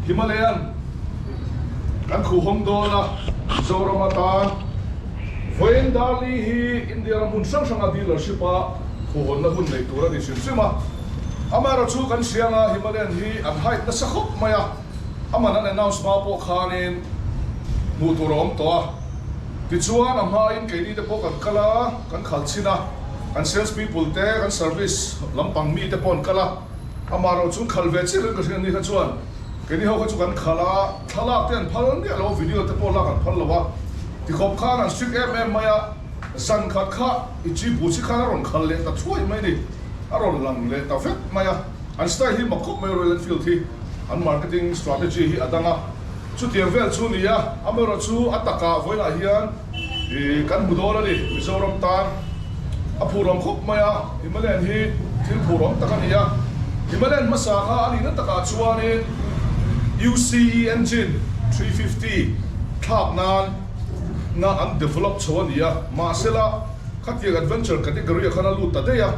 Himalayan kan khuh hawng dawn a, Mizoram atan vawiin Darli hi India ram hmun hrang hranga dealership a khuhhawnna hun neih tur a ni hrim hrim a. Amaherawhchu kan hria anga Himalayan hi an hype nasa khawp mai a, aman an announce hma pawh khanin hmuh tur a awm tawh a. Tichuan a hmain keini te pawh kan kal a, kan khalh chhin a, kan sales people te, kan service lampang mi te pawh an kal a. Amaherawhchu chu khalh ve chiah in ka hria ni kha chuan keini ho kha chu kan khalh a, thlalak te an phal miah lo a, video te pawh lak an phal lo a, tikhawp khan an strict em em mai a, zan khat kha i chi bu chi khan a rawn khalh leh ta thuai mai ni, a rawn lang leh ta vek mai a, an style hi mak khawp mai Royal Enfield hi an marketing strategy hi a dang a, chutiang vel chu ni a, amaherawhchu a takah vawiinah hian I kan hmu dawn a ni, Mizoram tan a phurawm khawp mai a, Himalayan hi thil phurawm tak a ni a, Himalayan hmasa kha a nihna takah chuanin UCE engine 350 thlak nan na an develop chho a ni a, mahsela khatiang adventure category ah khan a lut ta daih a,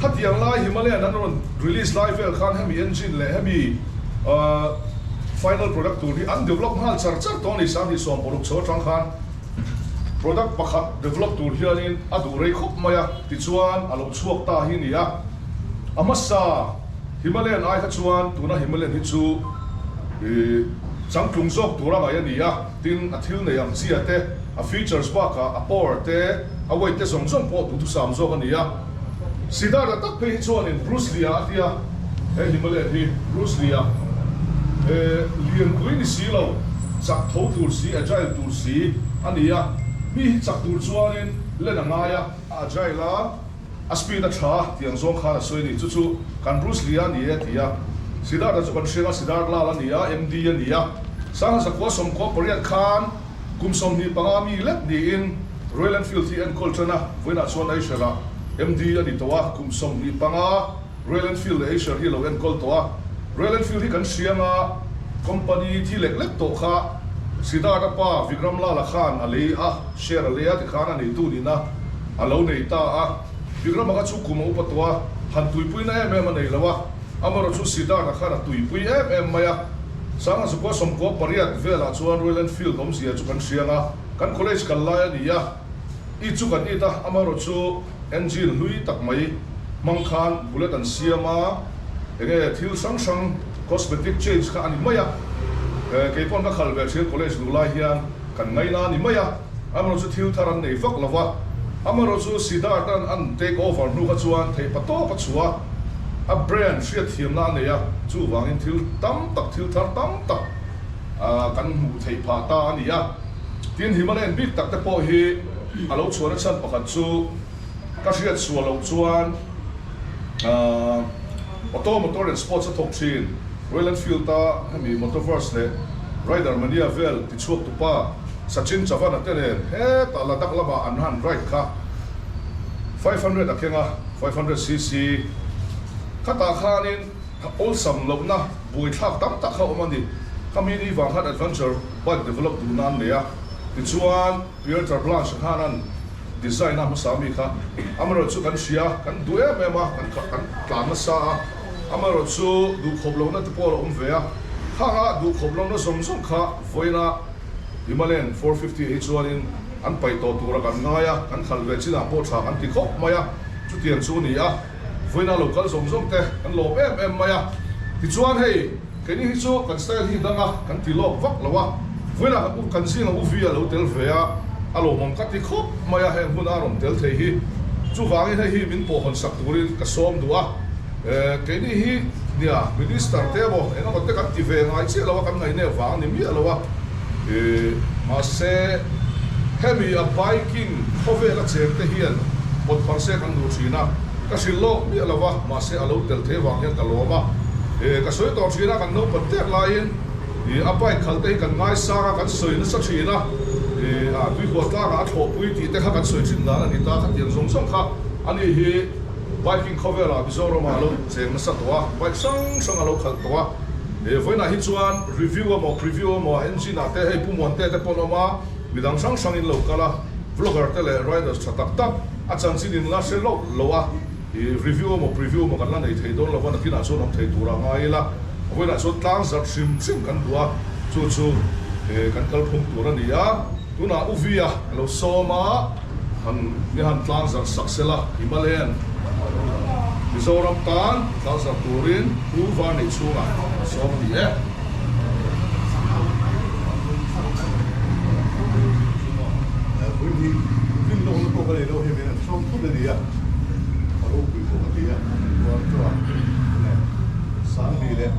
khatiang lai Himalayan an rawn release lai vel khan hemi engine leh hemi Final product tur hi an develop nghal char char tawh a ni, 2016 chho atang khan product pakhat develop tur hianin a duh rei khawp mai a, tichuan a lo chhuak ta hi a ni a. A hmasa Himalayan ai kha chuan tuna Himalayan hi chu changtlung zawk tur a ngaih a ni a, tin a thil nei ang chia te, a features bakah a power te, a weight te zawng zawng pawh duhthusam zawk a ni a. Siddhartha tak phei hi chuanin Bruce Lee-a a ti a, he Himalayan hi Bruce Lee-a lianpui ni si lo, chak tho tur si, agile tur si a ni a, mi hi chak tur chuanin len a ngai a, a agile a, a speed a tha a tih ang zawng khan a sawi a ni, chu chu kan Bruce Lee-a a ni e a ti a, Siddhartha chu kan hriang a, Siddharth Lal a ni a, MD a ni a, 1998 khan. Kum 25 mi lek niin Royal Enfield hi enkawl tan a, vawiinah chuan Eicher-ah MD a ni tawh a, kum 25 Royal Enfield leh Eicher hi a lo enkawl tawh a. Royal Enfield hi kan hrianga company thi lek lek tawh kha Siddharth-a pa Vikram Lal-a khan a lei a, share a lei a tikhan a neitu nihna a lo nei ta a. Vikram-a kha chu kum a upa tawh a, han tuipuina em em a nei lo a. Amaherawhchu Siddharth-a khan a tuipui em em mai a, 1998 velah chuan Royal Enfield awmzia chu kan hriang a, kan college kal lai a ni a, i chu kan it a, amaherawhchu engine hlui tak mai hmang khan bullet an siam a, enge thil hrang hrang cosmetic change kha a ni mai a, keipawn ka khal ve thin college luh lai hian kan ngaina a ni mai a. Amaherawhchu thil thar an nei vak lo va, amaherawhchu Siddharth-a'n an take over hnu kha chuan theih pa tawp a chhuah a, a brand hriatthiamna a nei a, chuvangin thil tam tak, thil thar tam tak kan hmuh theih phah ta a ni a. Tin, Himalayan bik tak te pawh hi a lo chhuahna chhan pakhat chu ka hriat sual loh chuan Auto Motor and Sports a thawk thin, Royal Enfield-a hemi Motoverse leh Rider Mania vel tichhuak tupa Sachin Chavan-a te nen hetah Ladakh lamah an han ride kha 500 a keng a, 500cc khatah khanin awlsam lohna buaithlak tam tak kha a awm a ni. Khami ni vang khan adventure bike develop duhna an nei a, tichuan Pierre Terblanche khan an design a hmasa mi kha amaherawhchu kan hria, kan duh em em a, kan tlan nasa a, amaherawhchu duhkhawp lohna te pawh a lo awm ve a, khanga duhkhawp lohna zawng zawng kha vawiina Himalayan 450 hi chuanin an paih tawh tura kan ngai a, kan khalh ve chinah pawh tha kan ti khawp mai a, chutiang chu a ni a, vawiina lo kal zawng zawng te kan lawm em em mai a, tichuan hei keini hi chu kan style hi dang a, kan ti lawk vak lo a, vawiinah kan u kan zinga u vi a lo tel ve a, a lawmawm ka ti khawp mai a, heng hmuna a rawn tel thei hi, chuvangin hei hi min pawh hawn sak turin ka sawm duh a. Keini hi nia Minister te emaw eng emaw te kan ti ve ngai chiah lo a, kan ngaihne vang a ni miah lo a, mahse hemi a biking khawvel a cheng te hian pawt phar se kan duh thin a, ka hrilh lawk miah lo a, mahse a lo tel thei vang hian ka lawm a, ka sawi tawh thin a, kan naupan tek laiin a bike khalh te hi kan ngaisang a, kan sawi nasa thin a, a tuihuah tlangah a thlawhpui tih te kha kan sawi thin dan a ni ta, khatiang zawng zawng kha a ni hi. Biking khawvelah Mizoramah a lo cheng nasa tawh a, bike hrang hrang a lo khalh tawh a. He vawiinah hi chuan review emaw preview emaw engine ah te hei Pu Muante te pawh an awm a, midang hrang hrangin lo kal a, vlogger te leh riders tha tak tak a chanchin in la hre loh loh a, ih review emaw preview emaw kan la nei thei dawn lo va, nakinah chuan awm thei turah ngai ila. Vawiinah chuan tlang zarh hrim hrim kan duh a, chu chu kan kalphung tur a ni a. Tunah U Via a lo sawm a, han mi han tlang zarh sak sela Himalayan Mizoram tan tlang zarh turin Pu Varnei chhungah a sawm a ni e. Vawiin hi rinlawkna pawh ka nei lo hei min han sawm thut a ni a, a ropui pawh ka ti a, chuan chuan Sangli leh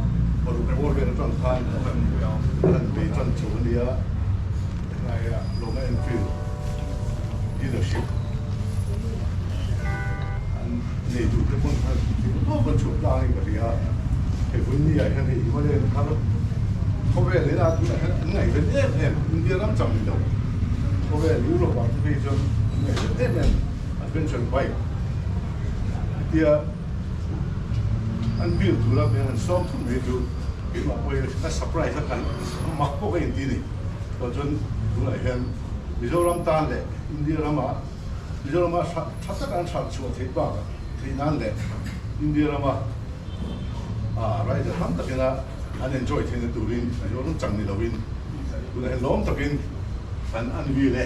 paruk bawr vel atang khan a han bei tan chho a nia, Lawma Enfield dealership an nei duh te pawn khan thil tawp an chhuah tlang in ka hria a, hei vawiin ah hian hei Himalayan thar khawvel ila tunah hian an ngaihven em em, India ram chang ni lo khawvel Europe ah te phei chuan an ngaihven em em adventure bike hetia an build tura hmel han sawm thut mai chu keimah pawhin ka surprise a kan mak pawh ka inti ni. Tah chuan tunah hian Mizoram tan leh India rama Mizorama tha taka an hralh chhuah theih bakah theih nan leh India rama rider tam takina an enjoy theihna turin Mizoram chang ni loin tunah hian lawm takin kan unveil e.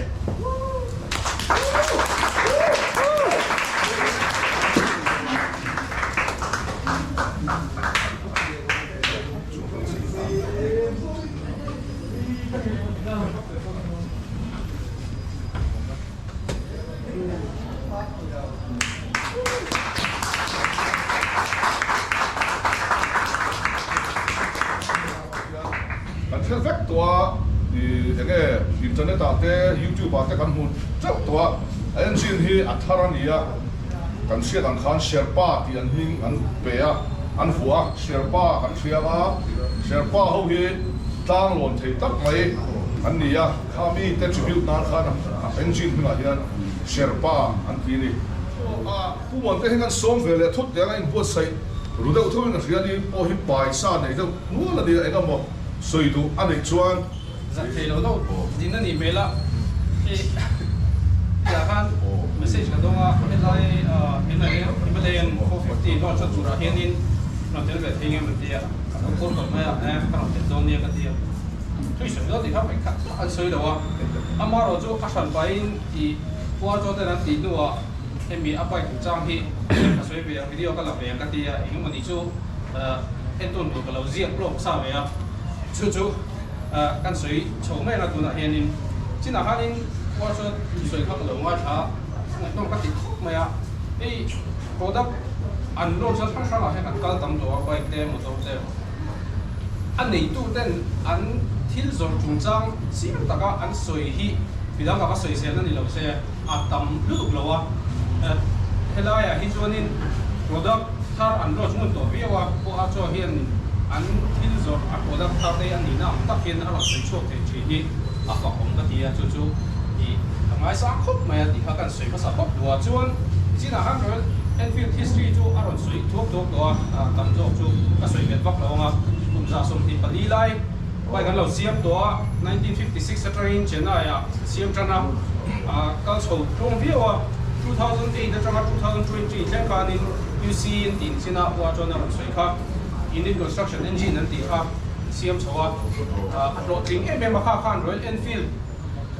Kan thil vek tawh a, ih enge internet ah te youtube ah te kan hmu teuh tawh a, a engine hi a thar a ni a, kan hriat ang khan Sherpa tih an hming an pe a, an vuah a, Sherpa kan hria a, Sherpa ho hi tlang lawn thei tak mai an ni a, kha mite tribute nan khan a engine hmingah hian Sherpa an ti a ni. Pu Muante hian kan sawm ve leh thut teh anga inbuatsaih ru deuh theuhin a hria ni pawh hi paisa nei deuh nual a nia engemaw sawi duh a neih chuan. Zak thei lo deuh din a nih hmel a, hei tihah khan message ka dawng a, helai Himalayan 450 launch na turah hianin rawn tel ve thei nge maw tia ka lo call tawp mai a, e ka rawn tel dawn nia ka ti a, thui sawi dawn tih kha vawikhat mah an sawi lo a, amaherawh chu a hran pahin tih puar chaw ten an tih hnuah hemi a bike chang hi ka sawi ve ang video ka la ve ang ka ti a, engemaw ni chu entawn tur ka lo ziak lawk sa ve a, chu chu kan sawi chho mai ang a tunah hianin chinah khanin puar chuan thusawi kha ka lo ngaithla a, ngaihnawm ka ti khawp mai a, hei product an launch na hrang hrangah hian kan kal tam tawh a bike te motor te a neitu ten an thil zawrh chungchang chiang taka an sawi hi midang ka va sawi zel a ni lo se. A tam lutuk lo a, helaiah hi chuanin product thar an launch ngun tawh viau a, pawh a chaw hian an thil zawrh a product thar te a nihna ang tak hian a rawn sawi chhuak thei thin hi a fak awm ka ti a, chu chu ih ka ngaisang khawp mai a tih kha kan sawi hmasa phawt duh a, chuan chinah khan Royal Enfield history chu a rawn sawi thuak thuak tawh a, tam zawk chu ka sawi bet vak lo ang a, kum 24 lai bike an lo siam tawh a, 1956 atangin Chennai ah siam tan a, kal chho tluang viau a, 2008 atanga 2020 thleng khanin UC an tih chin a, ua chuan a rawn sawi kha, Unit Construction Engine an tih kha siam chho a, a hlawhtling em em a, kha khan Royal Enfield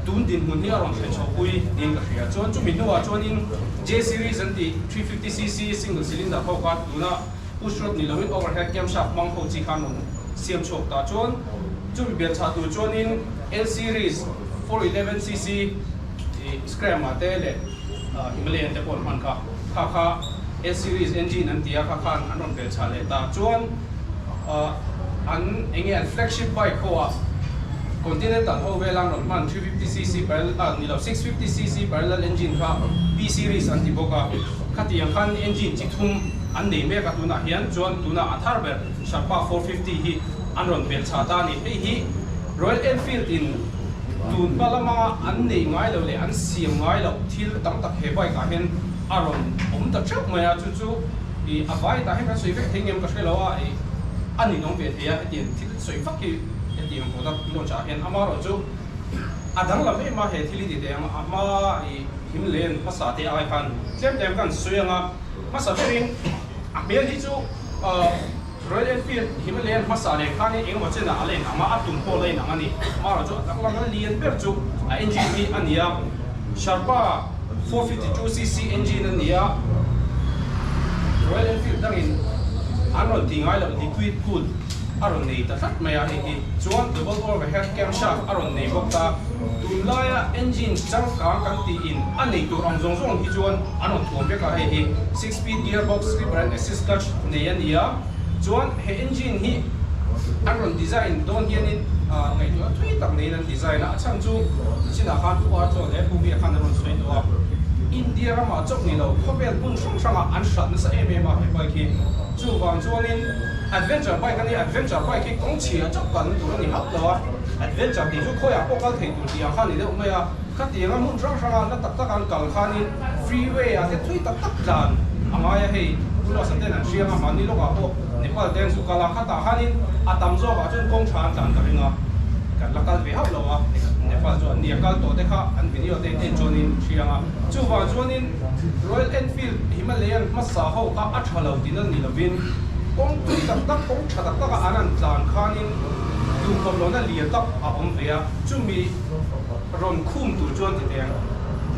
tun dinhmun hi a rawn thlen chho pui niin ka hria. Chuan chumi hnuah chuanin J series an tih 350cc single cylinder ho kha tuna push rod ni loin overhead camshaft hmang ho chi khan rawn siam chhuak ta. Chuan chumi belchhah tur chuanin L series 411cc ih Scram ah te leh Himalayan te pawh an hman kha. Kha kha L series engine an ti a, kha khan an rawn belchhah leh ta. Chuan an enge an flagship bike ho ah Continental ho vela an rawn hman 350cc parallel ah ni lo 650cc parallel engine kha P series an ti bawk a. Khatiang khan engine chi thum an nei mek a tunah hian chuan tunah a thar ber Sherpa 450 hi an rawn belchhah ta a ni. Hei hi Royal Enfield in tun hma lama an nei ngai lo leh an siam ngai loh thil tam tak he bike ah hian a rawn awm ta theuh mai a, chu chu ih a vai tah hian kan sawi vek thei ngem ka hre lo a, ih a ninawm ve thei a, hetiang thil sawi vak hi hetiang product launch ah hian amaherawhchu a danglam em a he thil hi ti teh ang a hma ih him len hmasa te ai khan tlem tlem kan sawi ang a, hmasa berin a hmel hi chu. Royal Enfield Himalayan hmasa leh khanin engemaw chenah a la inang a, a tum pawh a la inang a ni. Amaherawhchu a danglam lian ber chu a engine hi a ni a, Sherpa 452cc engine a ni a, Royal Enfield dangin an rawn ti ngai loh liquid cooled a rawn nei ta tlat mai a, hei hi chuan double overhead camshaft a rawn nei bawk ta. Tunlaia engine changkang kan tiin a nei tur ang zawng zawng hi chuan an rawn thuam vek a, hei hi six speed gearbox slipper and assist clutch nei a ni a, chuan he engine hi an rawn design dawn hianin ngaihtuahna thui tak neiin an design a, a chhan chu chinah khan pu Ar chuan he movie ah khan an rawn sawi tawh a, India ramah chauh ni lo khawvel hmun hrang hrangah an hrat nasa em em a he bike hi, chuvang chuanin adventure bike a nia, adventure bike hi kawng chhia chauh kalna tur a ni hauh lo a, adventure tih chu khawiah pawh kal thei tur tih ang kha a ni deuh mai a, khatianga hmun hrang hranga na tak tak an kal khanin freeway ah te thui tak tak tlan a ngai a, hei Pulosa ten an hriang a, mahni lawkah pawh Nepal te an zu kal a, khatah khanin a tam zawkah chuan kawng tha an tlan ka ring a, kan la kal ve hauh lo a, Nepal chu an nia kal tawh te kha an video te en chuanin hriang a, chuvang chuanin Royal Enfield Himalayan hmasa ho kha a tha lo tihna ni lovin kawng tui tak tak kawng tha tak taka an an tlan khanin duhkhawp lohna lian tak a awm ve a, chumi rawn khum tur chuan ti teng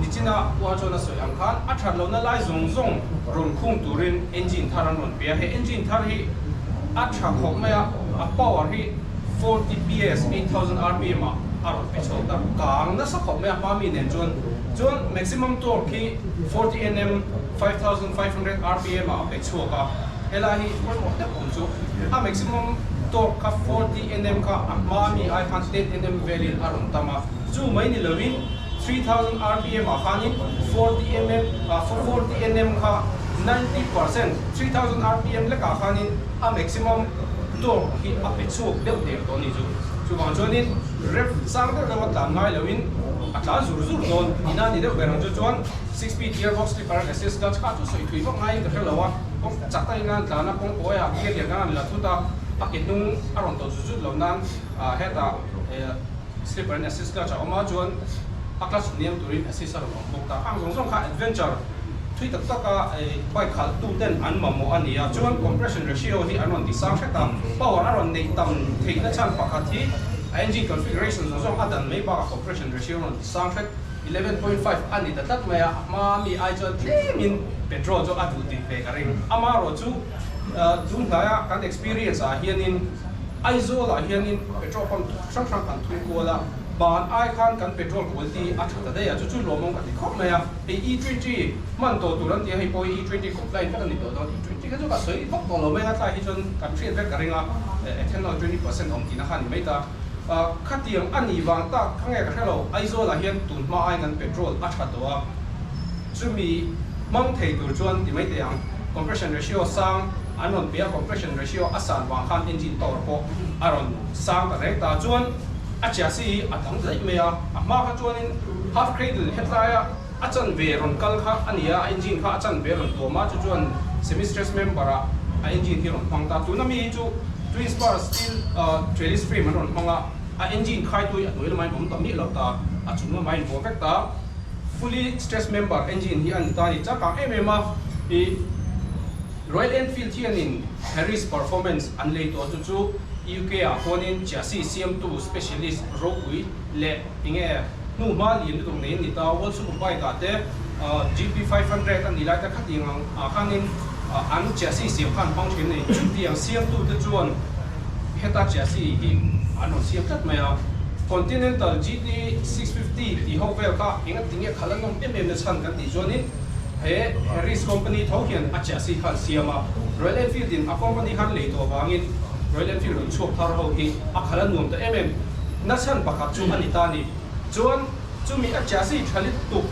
nichina Uar chuan a sawi ang khan a that lohna lai zawng zawng rawn khung turin engine thar an rawn pe a, he engine thar hi a tha khawp mai a, a power hi 40 PS 8000 rpm ah a rawn pe chho ta kang nasa khawp mai a hma mi nen chuan chuan maximum torque hi 40 Nm 5500 rpm ah a pe chhuak a, helai hi pawimawh deuh awm chu a maximum torque kha 40 Nm kha a hma mi ai khan 10 Nm velin a rawn tam a, chu mai ni loin 3000 rpm ah khanin 40 mm 40 Nm kha 90% 3000 rpm lekah khanin a maximum torque hi a pe chhuak deuh der tawh a ni chu. Chuvang chuanin rev sang deuh deuh a tlan ngai loin a tlan zur zur dawn ina ni deuh ber ang chu chuan six speed gearbox slipper and assist clutch kha chu sawi thui vak ngaiin ka hre lo a, kawng chak takin an tlan a, kawng kawiah gear lian khan an la thut a, a ke hnung a rawn tawlh zut zut lo nan hetah Slipper in assist clutch a awm a, chuan a clutch hniam turin assist a rawn awm bawk ta. Khang zawng zawng kha adventure thui tak taka bike khalh tu ten an mamawh a ni a, chuan compression ratio hi an rawn ti sang hret a, power a rawn neih tam theihna chhan pakhat hi a engine configuration zawng zawng a dan mai bakah compression ratio a rawn ti sang hret 11.5 a ni ta tlat mai a, a hma mi ai chuan tlemin petrol chu a duh tih ve ka ring. Amaherawhchu tun hnaia kan experience ah hianin Aizawl ah hianin petrol pump hrang hrang kan thum kual a, ban ai khan kan petrol quality a tha ta daih a, chu chu lawmawm ka ti khawp mai a, hei E twenty hman tawh tur an ti a, hei pawh hi E twenty compliant vek a ni tawh dawn, E twenty kha chu ka sawi vak tawh lo mai a, tlai hi chuan kan hriat vek ka ring a, ethanol 20% awm tihna kha a ni mai ta, khatiang a nih vang tak kha nge ka hre lo, Aizawl ah hian tun hma aiin kan petrol a tha tawh a, chumi hmang thei tur chuan ti mai teh ang, compression ratio sang an rawn pe a, compression ratio a san vang khan engine power pawh a rawn sang ta reng ta chuan a chassis hi a dang daih mai a, a hma kha chuanin half cradle hetlaia a chanve rawn kal kha a ni a, a engine kha a chanve rawn tuam a, chu chuan semi stress member ah a engine hi rawn hmang ta, tuna mi hi chu twin spar steel trellis frame an rawn hmang a, a engine khaitu hi a hnuai lamah in awm ta miah lo ta, a chung lamah in vuah vek ta. Fully stress member engine hi a ni ta a ni. Changkang em em a, i Royal Enfield hianin Harris Performance an lei tawh chu chu UK ah khuanin chassis siamtu specialist ropui leh enge hnuhma lian lutuk nei an ni ta. World Superbike ah te GP 500 a nih lai te khatiang ang ah khanin an chassis siam khan hmang thin a ni. Chutiang siamtu te chuan heta chassis hi an rawn siam tlat mai a. Continental GT 650 tih ho vel kha enga tinge khalh an awm em em na chhan kan tih chuanin he Harris company tho hian a chassis kha an siam a, Royal Enfield in a company khan lei tawh vangin Royal Enfield rawn chhuak thar ho hi a khalh a nuam ta em em na chhan pakhat chu a ni ta a ni. Chuan chumi a chassis tha lutuk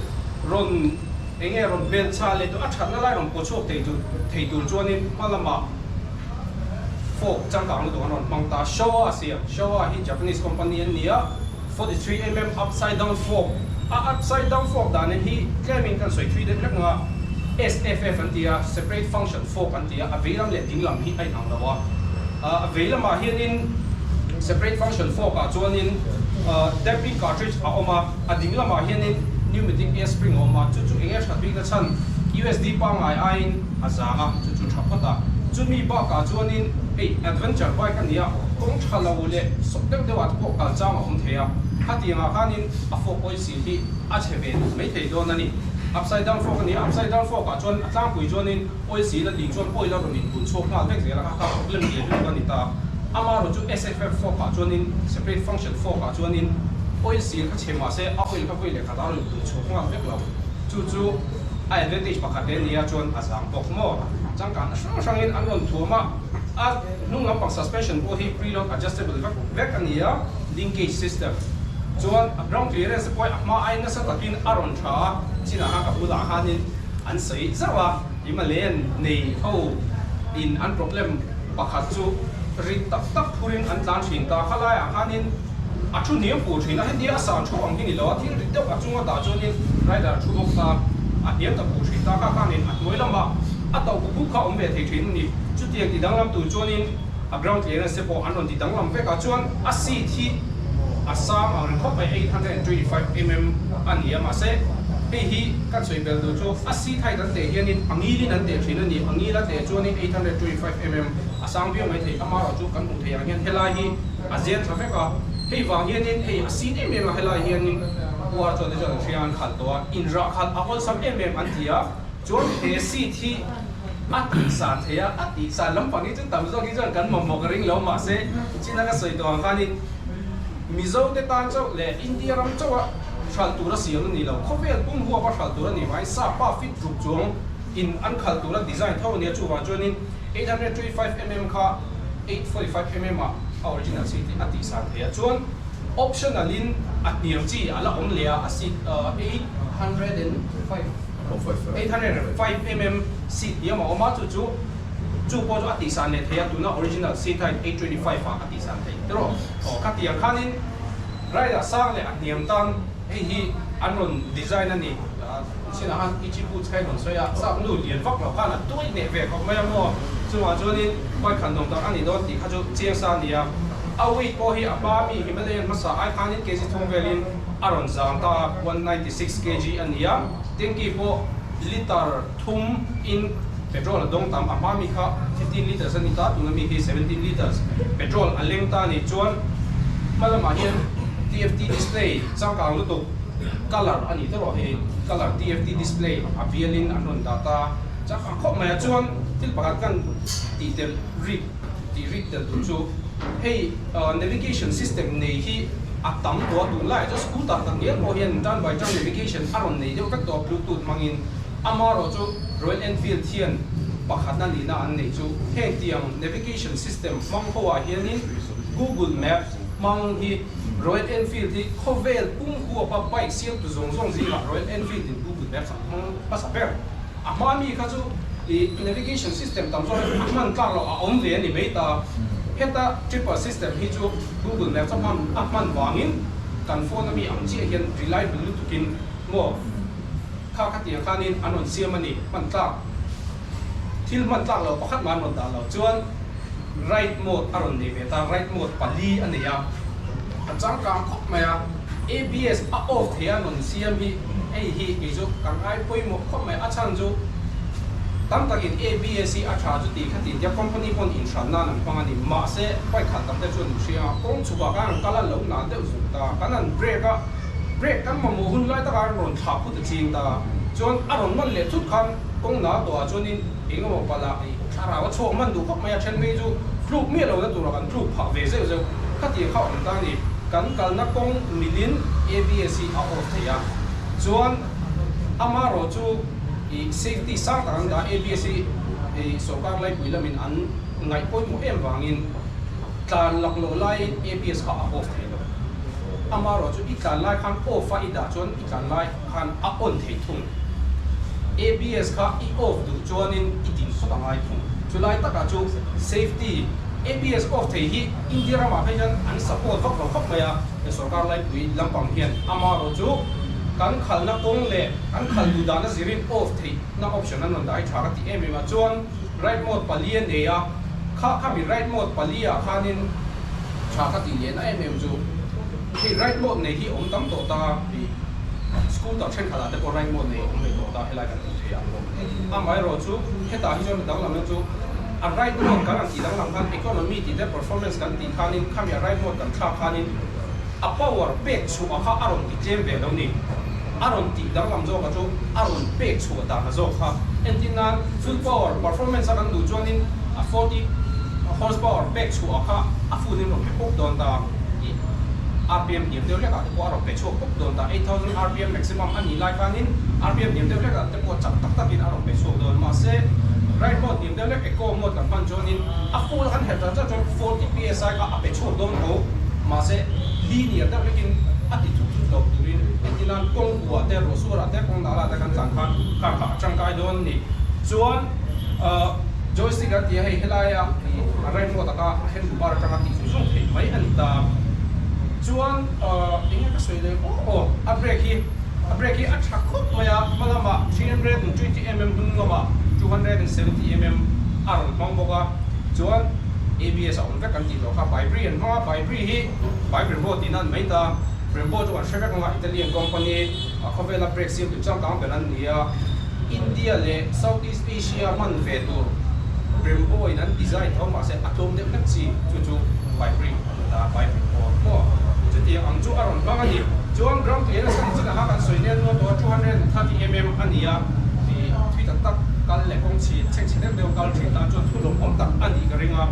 rawn enge rawn bel chah leh tawh a thatna lai rawn paw chhuak thei tur thei tur chuanin hma lamah fork changkang lutuk an rawn hmang ta. Showa siam, Showa hi Japanese company an ni a, 43mm upside down fork, a upside down fork dan hi tlemin kan sawi thui deuh hlek ang a, SFF an ti a, separate function fork an ti a, a vei lam leh ding lam hi a inang lo a, a vei lamah hianin separate function fork ah chuanin damping cartridge a awm a, a ding lamah hianin pneumatic air spring a awm a, chu chu eng nge that bikna chhan USD pangngai aiin a zang a, chu chu tha phawt a. Chumi bakah chuanin hei adventure bike a nia, kawng tha lo leh sawp deuh deuhah te pawh kal chang a awm thei a, khatiangah khanin a fork oil seal hi a chhe ve duh mai thei dawn a ni. Upside down fork a nia, upside down fork ah chuan a tlangpui chuanin oil seal a ling chuan oil a rawn inbun chhuak nghal vek zel a, kha kha problem lian lutuk a ni ta. Amaherawhchu SFF fork ah chuanin separate function fork ah chuanin oil seal kha chhe mahse a oil kha vawi leh khat a rawn inbun chhuak nghal vek lo. Chu chu a advantage pakhat hle nia chuan a zang bawk maw? Changkanna hrang hrangin an rawn thuam a, a hnung lampang suspension pawh hi preload adjustable vek vek a ni a, linkage system chuan a ground clearance te pawh hi a hma aiin nasa takin a rawn tha a, chinah khan ka bulah khanin an sawi zauh a, Himalayan nei ho in an problem pakhat chu rit tak tak phurin an tlan thin ta, khalaiah khanin a thu hniam pur thin a, hetia a san thu ang hi ni lo a, thil rit deuh a chunga dah chuanin rider thu bawk ta a hniam ta pur thin ta, kha khanin a hnuai lamah a tauh buk buk kha a awm ve thei thin a ni. Chutiang ti danglam tur chuanin a ground clearance te pawh an rawn ti danglam vek a, chuan a seat hi a sang ang reng khawp mai, 825 mm a ni a, mahse hei hi kan sawi bel tur chu a seat height an teh hianin a ngilin an teh thin a ni, a ngil a teh chuanin 825 mm a sang viau mai thei, amaherawhchu kan hmuh theih ang hian helai hi a zen tha vek a, hei vang hianin hei a sin em em a, helai hianin uar chuan te chuan an hria an khalh tawh a, inrah khalh a awlsam em em an ti a, chuan he seat hi a tihsan thei a, a tihsan lampang hi chu tam zawk hi chuan kan mamawh ka ring lo, mahse china ka sawi tawh ang khanin Mizo te tan chauh leh India ram chauha hralh tur a siam a ni lo, khawvel pum huapa hralh tur a ni vangin sapa fit ruk chuang in an khalh tura design tho a nia, chuvang chuanin 825 mm kha 845 mm ah a original seat hi a tih san thei a, chuan optional in a hniam chi a la awm leh a, a seat 805 805 mm seat hniam a awm a, chu chu chu pawh chu a tih san leh thei a, tuna original seat height 825 ah a tih san thei tiraw aw khatiang khanin ride ah sang leh a hniam tan hei hi an rawn design a ni. Chinah khan Ichi Boots kha i rawn sawi a, sap nu lian vak lo khan a tuai hneh ve khawp mai a maw? Chungah chuanin bike khan nuam tak a ni dawn tih kha chu chiang sa a ni a. A weight pawh hi a hma mi Himalayan hmasa ai khanin kg thum velin a rawn zang ta a, 196 kg a ni a. Tanky pawh litre thum in petrol a dawng tam, a hma mi kha 15 litres a ni ta, tuna mi hi 17 litres petrol a leng ta a ni. Chuan hma lamah hian TFT display changkang lutuk. Colour a ni tawh hei colour TFT display a bialin an rawn dah ta chak ang khawp mai a chuan thil pakhat kan tih tel rik tih rik tel tur chu hei navigation system nei hi a tam tawh a tunlaiah chuan scooter tak ngial pawh hian turn by turn navigation a rawn nei deuh vek tawh a bluetooth hmangin amaherawh chu Royal Enfield hian pakhatna nihna an nei chu heng tiang navigation system hmang ho ah hianin Google Maps hmang hi Royal Enfield hi khawvel pum huapa bike siamtu zawng zawng zingah Royal Enfield in Google Maps an hmang hmasa ber. A hma mi kha chu i navigation system tam zawk hi a hman tlak loh a awm ve a ni mai ta. Heta tripper system hi chu Google Maps a hman a hman vangin kan phone ami ang chiah hian reliable lutukin maw kha khatiang khanin an rawn siam a ni hman tlak. Thil hman tlak loh pakhat mah an rawn dah lo chuan. Ride mode a rawn nei ve ta, ride mode pali a nei a, a changkang khawp mai a, ABS a off thei a rawn siam hi hei hi kei chu ka ngai pawimawh khawp mai, a chhan chu tam takin ABS hi a tha chu tih kha tih tia company pawn inhran nan an hmang a ni, mahse bike khalh tam te chuan in hria a, kawng chhukah khan an kal a lo nal deuh zuk ta, kan han brake a, brake kan mamawh hun lai takah an rawn thlah phut a ching ta, chuan a rawn man leh thut khan kawng nal tawhah chuanin eng emaw palh ah. Thlarau a chhuak hman duh khawp mai a, then phei chu tluk miah lohna tura kan tluk phah ve zeuh zeuh. Khatiang kha awm ta a ni. Kan kalna kawng milin ABS hi a off thei a, chuan amaherawh chu i safety sang tak an dah ABS hi i sorkar laipui lamin an ngaih pawimawh em vangin tlan laklawh laiin ABS kha a off thei lo. Amaherawh chu i tlan lai khan off a i dah chuan i tlan lai. khan a on thei thung. ABS kha i off duh chuanin i din phawt a ngai thung. Chulai takah chu safety ABS off thei hi India ramah phei hian an support vak lo khawp mai a, he sorkar laipui lampang hian amaherawh chu kan khalna kawng leh kan khal duh dana zirin off theihna option an rawn dah hi tha ka ti em em a. Chuan ride mode pali a nei a, kha khami ride mode pali ah khanin tha ka tih lehna em em chu hei ride mode nei hi awm tam tawh ta tih. Scooter thenkhatah te pawh ride mode nei a awm ve tawh ta helai kan hmuh theih ang. Amaherawh chu hetah hi chuan a danglamna chu A ride mode kan han tih danglam khan economy tih te performance kan tih khanin khami a ride mode kan thlak khanin a power pek chhuah kha a rawn ti tlem ve lo ni. A rawn tih danglam zawka chu a rawn pek chhuah dan a zawk kha. Entir nan full power performance a kan duh chuanin a 40 horsepower pek chhuah kha a full in rawn pe pawp dawn ta tih rpm hniam deuh hlekah te pawh a rawn pe chhuak pawp dawn ta. 8000 rpm maximum a nih lai khanin rpm hniam deuh hlekah te pawh chak tak takin a rawn pe chhuak dawn. Mahse ride mode hniam deuh hlek eco mode kan hman chuanin a full a kan herh dan chuan 40 psi kha a pe chhuak dawn tho. Mahse linear deuh hlekin a ti thut thut lo turin entir nan kawng huah te ruah suarah te kawng dahlah te kan tlan khan car kha a tangkai dawn a ni. Chuan joystick an ti a hei helaia ih a ride mode aka a handle bar atanga tih zung zung theih mai a ni ta. Chuan eng nge ka sawi leh aw aw a brake hi a brake hi a tha khawp mai a hma lamah 320 mm hnung lamah 270 mm a rawn hmang bawk a chuan ABS a awm vek kan tih tawh kha Bybri an hmang a Bybri hi By Brembo tihna an mai ta Brembo chu kan hre vek ang a Italian company a khawvela brake siam tur changkang ber an ni a India leh South East Asia hman ve tur Brembo in an design tho mahse a tlawm deuh hlek chi chu chu Bybri an ni ta By Brembo maw chutiang ang chu a rawn hmang a ni chuan ground clearance kan chin aha kan sawi nen nual tawh a 230 mm a ni a ih thui tak tak kal leh kawng chhi chheng chhe deuh deuh kal thin tan chuan thu lawmawm tak a nih ka ring a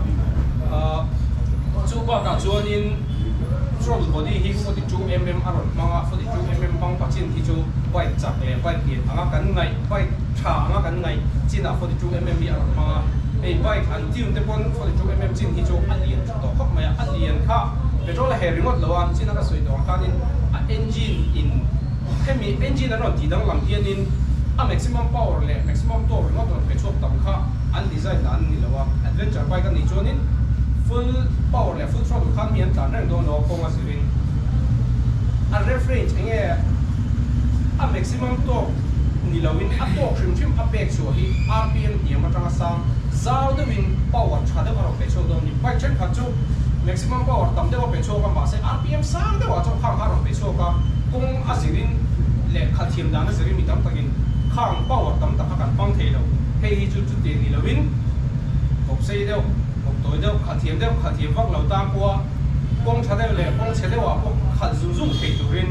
chu bakah chuanin throttle body hi 42 mm a rawn hmang a 42 mm hmang pa chin hi chu bike chak leh bike lian anga kan ngaih bike tha anga kan ngaih chinah 42 mm hi a rawn hmang a hei bike an tune te pawn 42 mm chin hi chu a lian tha tawh khawp mai a a lian kha petrol a her ringawt lo a chin a ka sawi tawh ang khanin a engine in hemi engine an rawn tih danglam hianin a maximum power leh maximum torque ringawt rawn pe chhuak tam kha an design dan a ni lo a, adventure bike a nih chuanin full power leh full throttle khan mi an tlan reng dawn lo a kawng a zirin a rev range eng nge a maximum torque ni loin a torque hrim hrim a pek chhuah hi rpm hniam atanga sang zau deuhin power tha deuh a rawn pe chhuak dawn a ni. Bike thenkhat chu maximum power tam deuh a pe chhuak a mahse rpm sang deuhah chuan khang kha a rawn pe chhuak a, kawng a zirin leh khalh thiam dan a zirin mi tam takin khang power tam tak kha kan hmang thei lo. Hei hi chu chutiang ni loin kawp sei deuh, kawp tawi deuh, khalh thiam deuh, khalh thiam vak lo tan pawha kawng tha deuh leh kawng chhe deuhah pawh khalh zung zung thei turin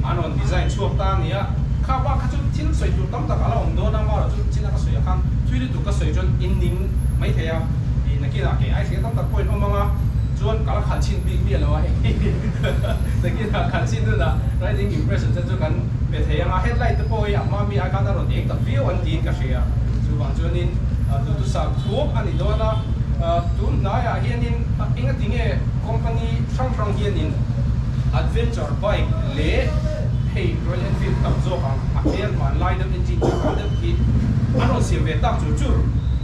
an rawn design chhuak ta a ni a. Kha bak kha chu thil sawi tur tam tak a la awm dawn a, amaherawh chu chin a ka sawi ah khan thui lutuk ka sawi chuan in ning mai thei a, ih nakinah kei ai hria tam tak pawhin awm ang a, chuan ka la khalh chhin bik miah lo a hei nakinah khalh chhin hunah riding impression te chu kan pe thei ang a, headlight te pawh hi a hma mi ai khan a rawn eng tak viau an tiin ka hria. Chuvang chuanin duhthusam thuak a ni dawn a, tun hnaiah hianin engati nge company hrang hrang hianin adventure bike leh hei Royal Enfield tam zawk ang a hmel hmanlai deuh engine changkang deuh khi an rawn siam ve tak chur chur.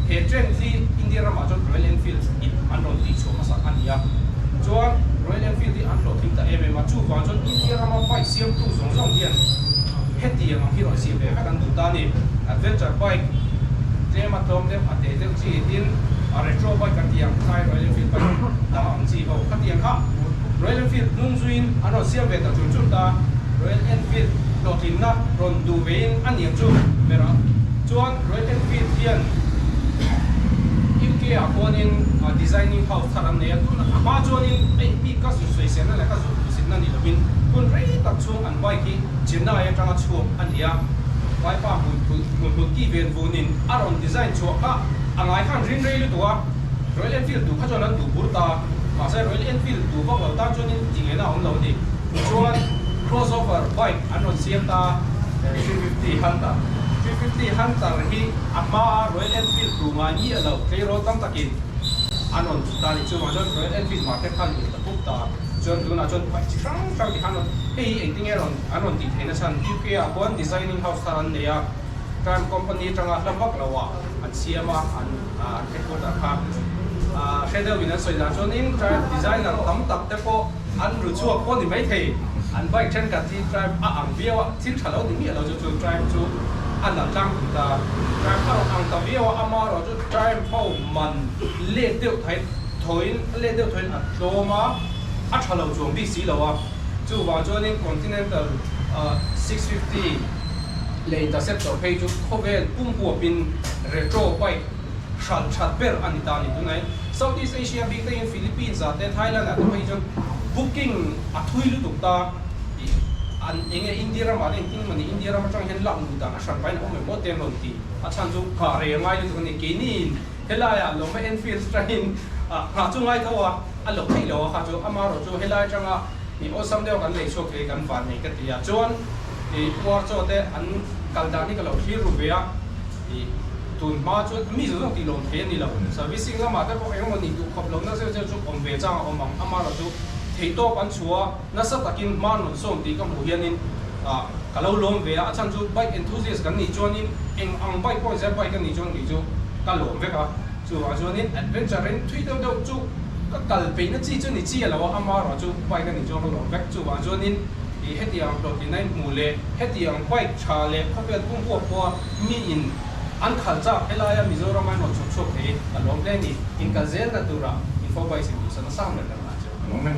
He trend hi India ramah chuan Royal Enfield in an rawn tihchhuah hmasak a ni a, chuan Royal Enfield hi an hlawhtling ta em em a, chuvang chuan India rama bike siamtu zawng zawng hian hetiang ang hi rawn siam ve vek an duh ta a ni. Adventure bike tlem a tlawm deuh a te deuh chi tin a retro bike kan tih ang khai Royal Enfield bike dang ang chi ho khatiang kha Royal Enfield hnung zuiin an rawn siam ve ta chur chur ta. Royal Enfield hlawhtlinna rawn duh vein a niang chu ber a chuan Royal Enfield hian UK ah kawnin designing house thar an nei a tun a hma chuanin hei bik ka zu sawiselna leh ka zu hmuhsitna ni lovin hun rei tak chhung an bike hi Chennai atanga chhuak a ni a. Vaipa hmuihmul tih ven vunin a rawn design chhuah kha a ngai khan rin rei lutuk a, Royal Enfield duh kha chuan an duh bur ta, mahse Royal Enfield duh vak lo tan chuanin ti ngei na a awm lo a ni. Chuan crossover bike an rawn siam ta 350 Hunter. 350 Hunter hi a hmaa Royal Enfield duh ngai miah lo tleirawl tam takin an rawn duh ta a ni. Chuvang chuan Royal Enfield market khan in ta pup ta. Chuan tunah chuan bike chi hrang hrang ti khan rawn hei hi engtin nge rawn an rawn tih theihna chhan UK ah khuan designing house thar an nei a, Triumph company atanga hla vak lo ah an siam a, an an headquarter kha hre deuh in an sawi dan chuanin Triumph designer tam tak te pawh an ru chhuak pawh ni maithei, an bike thenkhat hi Triumph a ang viau a, thil tha lo ni miah lo chu chu Triumph chu a nalh tlangpui ta, Triumph a rawn ang ta viau a, amaherawh chu Triumph ho man let deuh thai Thoin a let deuh thoin a tlawm a, a tha lo chuang bik si lo a. Chuvang chuanin Continental 650 leh Interceptor phei chu khawvel pum huapin retro bike hralh that ber a ni ta a ni. Tunah hian South East Asia bik takin Philippines ah te Thailand ah te phei chuan booking a thui lutuk ta ih an enge India ramah te engtin emaw ni India ram atang hian lak luh dan a hran pahin a awm em aw te an rawn ti. A chhan chu nghah rei a ngai lutuk a ni. Keini in helai ah Lawma Enfield atangin nghah chu ngai tho a, a loh theih lo a kha chu amaherawh chu helai atanga ih awlsam deuh kan lei chhuak thei kan van nei ka ti a. Chuan ih puar chaw te an kal dan hi ka lo thlir ru ve a. Ih tun hma chuan mi zawng zawng tih lawm thei a ni lo. Servicing lamah te pawh engemaw nih duh khawp lohna zeuh zeuh chu awm ve chang a awm ang. Amaherawh chu theihtawp an chhuah a, nasa takin hma rawn sawm tih ka hmuh hianin ah ka lo lawm ve a. A chhan chu bike enthusiast kan nih chuanin eng ang bike pawh zep bike a nih chuan kei chu ka lawm vek a. Chuvang chuanin adventure in thui deuh deuh chu ka kal peihna chi chu ni chi a lo a, amaherawh chu bike a nih chuan ka lawm vek. Chuvang chuanin ih hetiang hlawhtlinna in hmuh leh hetiang bike tha leh khawvel pum huap pawha mi in an khalh chak helaia Mizoram an rawn chhawp chhuak thei ka lawm hle a ni. In kal zelna tura info bikes in duhsakna sang ber kan ngah chu. Amen.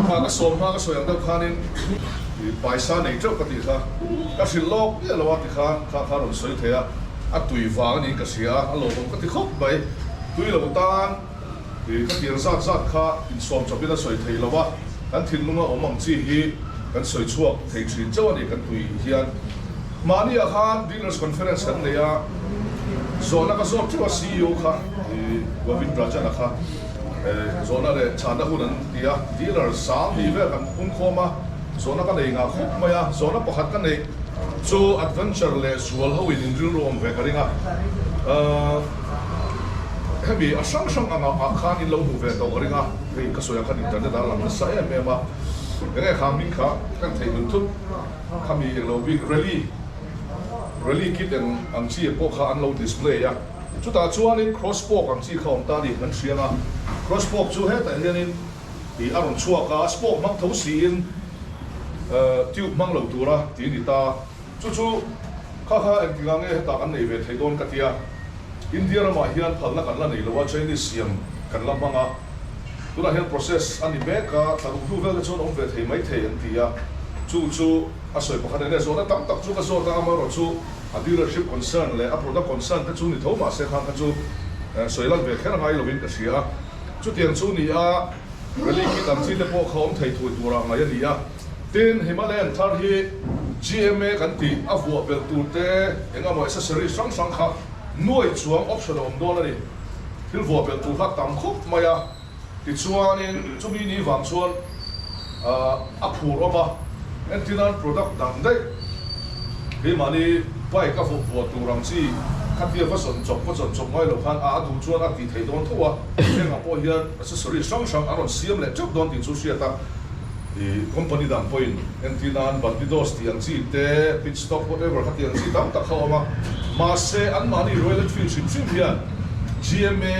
Kha ka sawm hma ka sawi ang deuh khanin paisa nei teuh ka tih kha ka hrilh lawk miah lo a ti khan kha kha rawn sawi thei a, a tui vang a niin ka hria a, a lawmawm ka ti khawp mai. Tui lo tan ka tiang zat zat kha insawm chawpin a sawi thei lo a, kan thinlunga awm ang chi hi kan sawi chhuak thei thin chauh a ni kan tui hian. Mahniah khan Dealers Conference kan nei a, zawhna ka zawt teuh a CEO kha Govind Rajan-a kha zawhna leh chhanna hun an ti a, dealer 2000 vel kan pungkhawm a, zawhna ka nei ngah khawp mai a, zawhna pakhat ka neih chu adventure leh zual ho in inrilru awm ve ka ring a, hemi a hrang hrang angah ah khan in lo hmuh ve tawh ka ring a, hei ka sawi ang khan internet ah a lang nasa em em a, enge kha hming kha kan theihnghilh thut. Khami englo bik rally rally kit eng ang chi pawh kha an lo display a, chutah chuanin cross spoke ang chi kha awm ta a ni kan hria a, cross spoke chu hetah hianin ih a rawn chhuak a, spoke hmang tho siin tube hmang lo tura ti a ni ta, chu chu kha kha engtikah nge hetah kan nei ve thei dawn ka tia, India ramah hian phalna kan la nei lo a, Chinese siam kan la hmang a, Tunah hian process a ni mek a, thla ruk hnu vel te chuan awm ve thei mai thei an ti a, chu chu a sawi pakhat eng nge zawhna tam tak chu ka zawt a, amaherawh chu a dealership concern leh a product concern te chu ni tho mahse khang kha chu sawi lan ve kher ngai lovin ka hria a, chutiang chu ni a rally kit ang chi te pawh kha awm thei thui turah ngaih a ni a, tin Himalayan thar hi GMA kan tih a vuah belh tur te eng emaw accessories hrang hrang kha nuai chuang option a awm dawn a ni. Thil vuah belh tur kha tam khawp mai a, tichuanin chumi ni vang chuan a phur awm a, entirnan product dang daih keimahni bike a vuah vuah tur ang chi khatia va zawn chawp va zawn chawp ngai lo khan a duh chuan a tih theih dawn tho a, hengah pawh hian accessories hrang hrang a rawn siam leh teuh dawn tih chu hriat a, ih company dang pawhin entirnan Bandidos tih ang chi te, pit stop whatever kha tih ang chi tam tak kha a awm a, mahse anmahni Royal Enfield hrim hrim hian GMA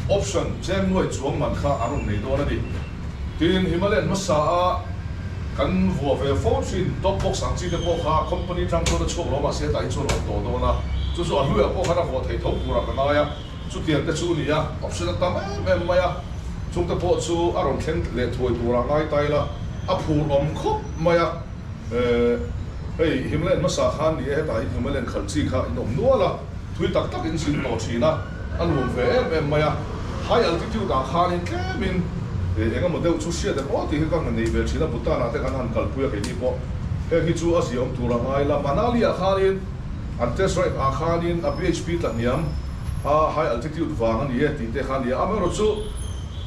option cheng nuai chuang man kha a rawn nei dawn a ni. Tin, Himalayan hmasa a kan vuah ve fo thin top box ang chi te pawh kha company tang chuan a chhuak lo mahse hetah hi chuan a awm tawh dawn a, chu chu a hluiah pawh khan a vuah thei tho turah ka ngai a, chutiang te chu ni a, option a tam em em mai a, chung te pawh chu a rawn thleng leh thuai turah ngai ta ila a phur awm khawp mai a. Hei Himalayan hmasa khan ni e, hetah hian Himalayan khalh chi kha in awm nual a. Thui tak tak in zin tawh thin a, a nuam ve em em mai a. High altitude ah khanin tlemin eng emaw deuh chu hriat em aw tih hi ka han nei ve thin a, Bhutan ah te kan han kalpui a keini pawh heng hi chu a ziaawm tur a ngai la. Manali ah khanin an test ride ah khanin a bhp tla hniam a high altitude vang a ni e tih te kha a ni a, amaherawh chu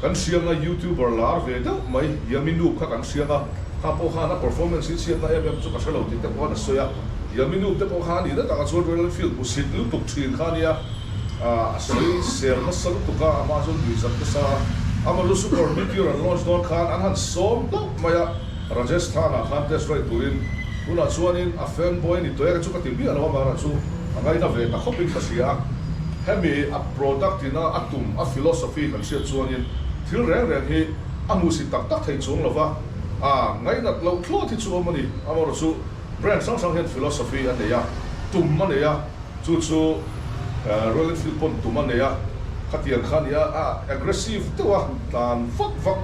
kan hriang a youtuber lar ve deuh mai Yami Noob kha kan hriang a, kha pawh khan a performance hi chhiatna em em chu ka hre lo tih te pawh khan a sawi a. Yaminu te pawh kha a nih na takah chuan Royal Enfield hmu sit lutuk thin kha a nia, a sawi sel nasa lutuk a, amah chu nuih zat nasa a, amah chu Super Meteor an launch dawn khan an han sawm hlauh mai a, Rajasthan ah khan test ride turin tunah chuanin a fan boy a ni tawh e chu ka ti miah lo a, mahra chu a ngaina ve ta khawpin ka hria a, hemi a product ina a tum a philosophy kan hriat chuanin thil reng reng hi a hmuhsit tak tak thei chuang lova, a ngainat loh thlawt hi chu awm a ni, amaherawh chu. Brand hrang hrang hian philosophy a nei a, tum a nei a, chu chu Royal Enfield pawn tum a nei a, khatiang kha a ni a, a aggressive deuh a, tlan vak vak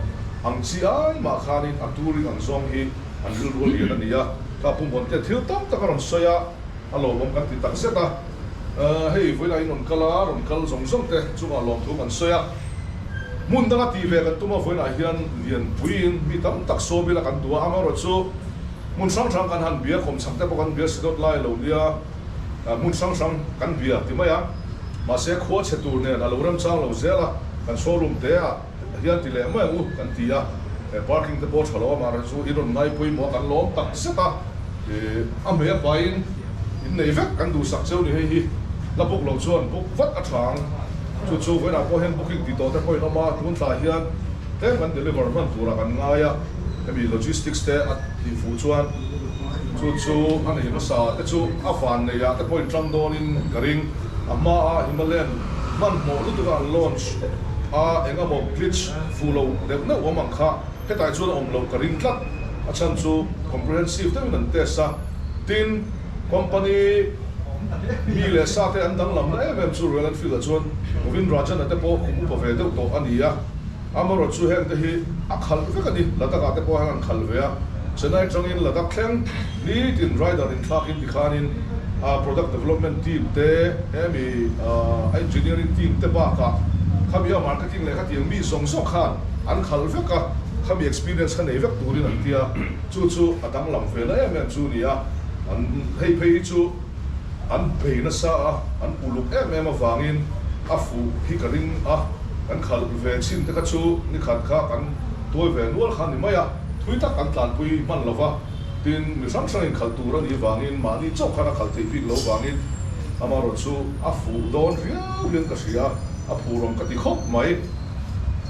ang chi ai mah khanin a touring ang zawng hi an rilru a lian a ni a, ka Pu Muantea thil tam tak a rawn sawi a, a lawmawm kan ti tak zet a. Hei vawilah in rawn kal a, rawn kal zawng zawng te chungah lawmthu kan sawi a. Hmun danga tih ve kan tum a, vawilah hian lianpuiin mi tam tak sawm ila kan duh a, amaherawhchu hmun hrang hrang kan han bia, kawmchhak te pawh kan bia si dawt lai lo nia, hmun hrang hrang kan bia ti mai a. Mahse khua chhe tur nen a lo remchang lo zel a, kan showroom te ah hian ti leh mai ang u kan ti a, he parking te pawh tha lo amaherawhchu in rawn ngai pawimawh a kan lawm tak zet a. A hmei a pain in nei vek kan duhsak cheu ni hei hi la book lo chuan book vat a tha ang. Chu chu vawiinah pawh hian booking tih tawh te pawhin awm a, tun thlai hian tlem kan deliver hman turah kan ngai a, hemi logistics te a tih fuh chuan chu chu a nei hmasa te chu a van nei ah te pawhin tang dawnin ka ring. A hma a Himalayan hmanhmawh lutuk a an launch a engemaw glitch fuh lo deuh neuh awm ang kha. Hetah chuan a awm loh ka ring tlat, a chhan chu comprehensive deuhin an test a, tin company mi leh sa te an danglam na em em chu Royal Enfield ah chuan Govin Rajan a te pawh kum upa ve deuh tawh a ni a, amaherawh chu heng te hi a khalh vek a ni, Ladakh ah te pawh hian an khalh ve a, Chennai atangin Ladakh thleng nitin rider inthlakin tikhanin product development team te hemi engineering team te bakah khami a marketing leh khatiang mi zawng zawng khan an khalh vek a, khami experience kha nei vek turin an tia, chu chu a danglam ve na em em chu a ni a, an hei phei hi chu an bei nasa a, an uluk em em avangin a fuh hi ka ring a, kan khalh ve chhin te kha chu nikhat kha kan tuai ve nual kha a ni mai a, thui tak kan tlanpui hman lo va, tin mi hrang hrangin khalh tur a nih vangin mahni chauh khan a khalh theih bik lo vangin amaherawh chu a fuh dawn riau hian ka hria, a phurawm ka ti khawp mai.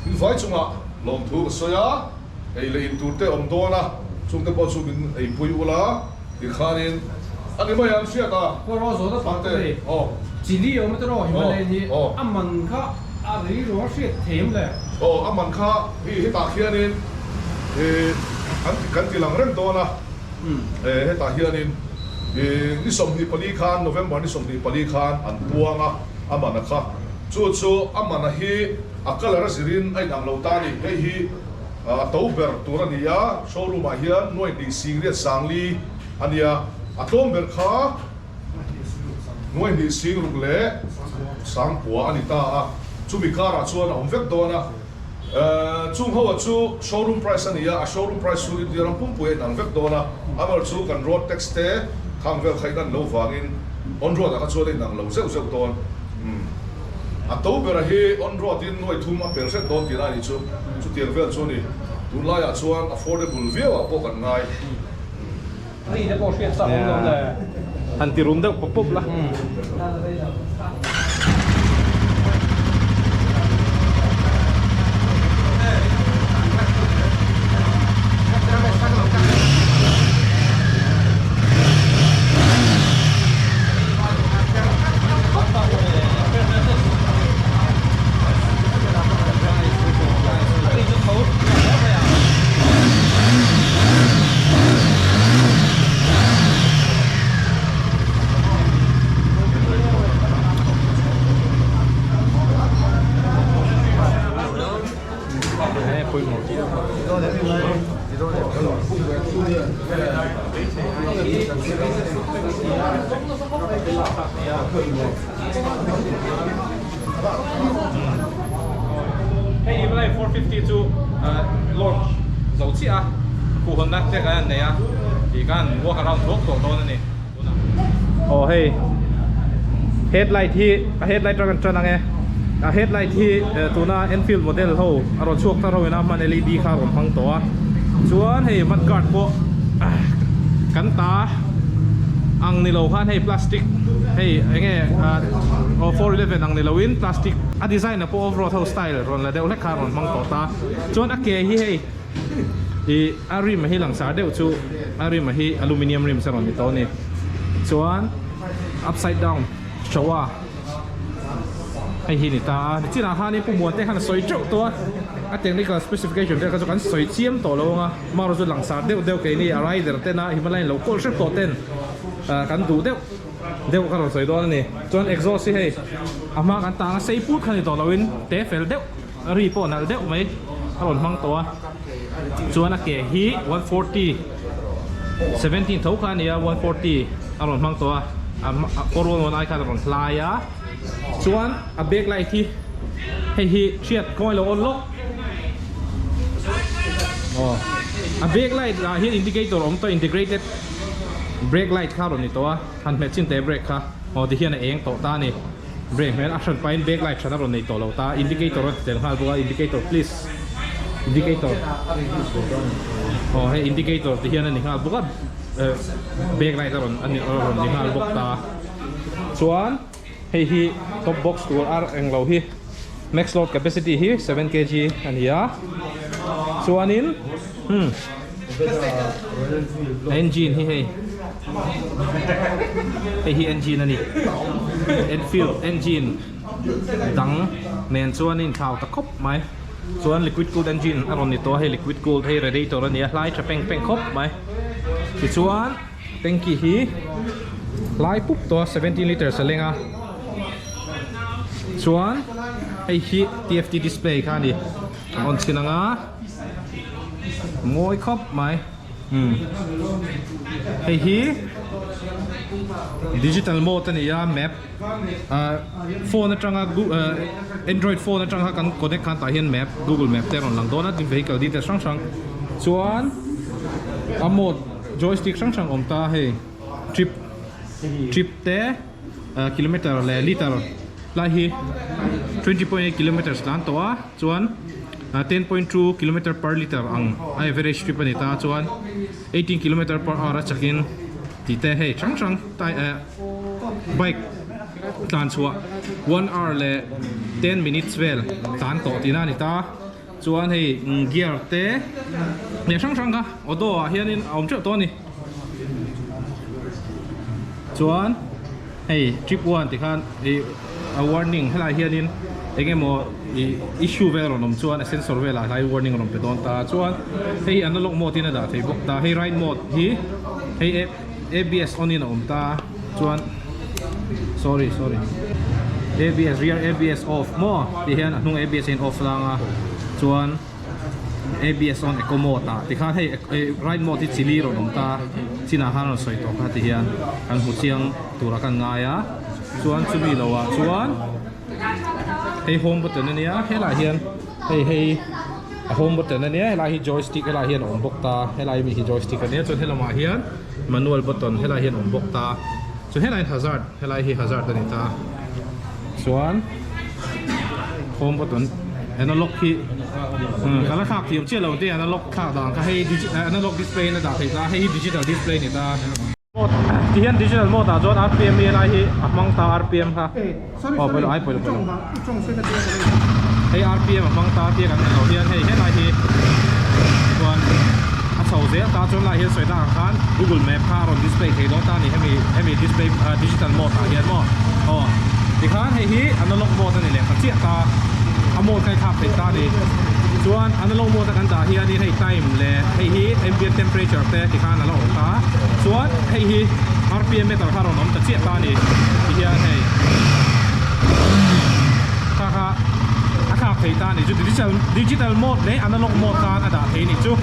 In vai chungah lawmthu ka sawi a, ei leh in tur te awm dawn a, chungte pawh chu min eipui ula tikhanin a ni mai ang hriat a. Khaw rawh zawhna pakhat a ni. Chili awm te rawh Himalayan hi a man kha a rei ruang hriat thei em le? Aw a man kha hei hetah khianin kan kan ti lang reng dawn a, hetah hianin ni 24 khan November ni 24 khan an puang a a man a kha. Chu chu a man a hi a colour a zirin a inang lo ta a ni. Hei hi a to ber tur a ni a, showroom ah hian nuai hnih singriat sangli a nia. A tlawm ber kha nuai hnih singruk leh sangpua a ni ta a, chumi karah chuan a awm vek dawn a. Chung ho ah chu showroom price a ni a, a showroom price chu India ram pumpui a inang vek dawn a, amaherawhchu chu kan road tax te khang vel kha inan lo vangin on road ah kha chuan a inang lo zeuh zeuh dawn. A to bera hi on road in nuai thum a pel hret dawn tihna a nih chu, chutiang vel chu a ni. Tunlaiah chuan affordable viau ah pawh kan ngai. Ri te pawh hriat chak awm lo le. Han ti rum deuh pawp pawp la. Hei Himalaya 450 chu launch zo chiah a, khuhhawnna te kan han nei a, tih khan walk around thuak thuak dawn a ni. Aw hei headlight hi a headlight atang kan tan ang e, a headlight hi tuna Enfield model ho a rawn chhuak thar ho ina hman led kha a rawn hmang tawh a, chuan hei mudguard pawh kan ta ang ni lo khan hei plastic hei enge aw 411 ang ni lo in plastic a design a pawh off road ho style rawn la deuh hlek kha a rawn hmang tawh ta chuan a ke hi hei Ih a rim hi langsar deuh chu a rim hi aluminium rims a rawn ni tawh a ni chuan upside down showa hei hi ni ta a nichinah khanin pu muan te khan a sawi teuh tawh a a technical specification vel kha chu kan sawi chiam tawh lo ang a amaherawhchu chu langsar deuh deuh keini a rider tena Himalayan lo kawl hrep tawh ten ah kan duh deuh deuh kha rawn sawi dawn a ni chuan exhaust hi hei a hma kan tang a sei put kha ni tawh loin te fel deuh. Ri pawh nalh deuh mai a rawn hmang tawh a, chuan a ke hi 140 17 tho kha a ni a 140 a rawn hmang tawh a a 411 ai khan a rawn hlai a chuan a back light hi hei hi hriat khawngaih lo awn lawk aw a back light ah hian indicator a awm tawh integrated brake light kha a rawn ni tawh a han hmet chin teh brake kha aw tihian a eng tawh ta a ni brake hmel a hran pahin back light hran a rawn nei tawh lo ta indicator a ti tel nghal bawk a indicator please indicator aw hei indicator ti hian a ni nghal bawk a back light a rawn a rawn ni nghal bawk ta chuan. Hei hi top box tur ar englo hi max load capacity hi 7 kg a ni a chuanin hmm engine hi hei hei hi engine a ni Enfield engine dang nen chuanin thlau ta khawp mai chuan liquid cooled engine a rawn ni tawh a hei liquid cooled hei radiator a ni a hlai tha peng peng khawp mai tichuan. Tanky hi lai pup tawh a 17 litres a leng a chuan hei hi TFT display kha a ni a on chhin ang a mawi khawp mai umm hei hi digital mode a ni a map ah phone atanga android phone atanga kan connect khan tah hian map google map te a rawn lang dawn a tin vehicle details hrang hrang chuan a mode. Joystick hrang hrang awm ta hei trip trip te kilometer leh liter lai hi 20.8 kilometers tlan tawh a chuan 10.2 kilometer per liter ang a average trip a ni ta chuan 18 kilometer per hour a chakin tih te hei hrang hrang bike tlan chhuah 1 hour leh 10 minutes vel tlan tawh tihna a ni ta. Chuan hei gear te leh hrang hrang kha auto ah hianin a awm teuh tawh a ni. Chuan hei trip one ti khan ih a warning helai hianin eng emaw ih issue vel rawn awm chuan a sensor velah hlai warning a rawn pe dawn ta. Chuan hei analog mode in a dah thei bawk ta. Hei ride mode hi hei ABS on in a awm ta. Chuan sorry sorry ABS rear ABS off maw tih hian a hnung ABS a in off lang a chuan ABS on eco mode ah tikhan hei ride mode hi chili rawn awm ta chinah khan a rawn sawi tawh kha ti hian kan hmu chiang turah kan ngai a chuan chumi lo ah chuan hei home button ania helaiah hian hei hei a home button ania helai hi joystick helaiah hian a awm bawk ta helai mi hi joystick ania chuan helamah hian. Manual button helai hian awm bawk ta chuan helai hian hazard helai hi hazard a ni ta chuan home button analog hi ka la thlak thiam chiah lo te analog thlak dan kha hei analog display in a dah theih ta hei hi digital display a ni ta ti hian digital mode ah chuan rpm hi helai hi a hmang ta rpm kha aw pawilo ai pawilo pawilo hei rpm a hmang ta tia kan en loh hian hei helai hi chuan a chho zel ta chuan lai hian sawi tak ang khan google map kha a rawn display thei dawn ta a ni hemi hemi display digital mode ah hian maw aw tikhan hei hi analog mode a ni leh ta chiah ta a mode kha i thlak theih ta a ni chuan analog mode a kan dah hianin hei time leh hei hi ambient temperature te tikhan a la awm ta chuan hei hi rpm meter kha a rawn awm ta chiah ta a ni tihian hei kha kha a thlak thei ta a ni chu digital digital mode leh analog mode khan a dah thei a ni chu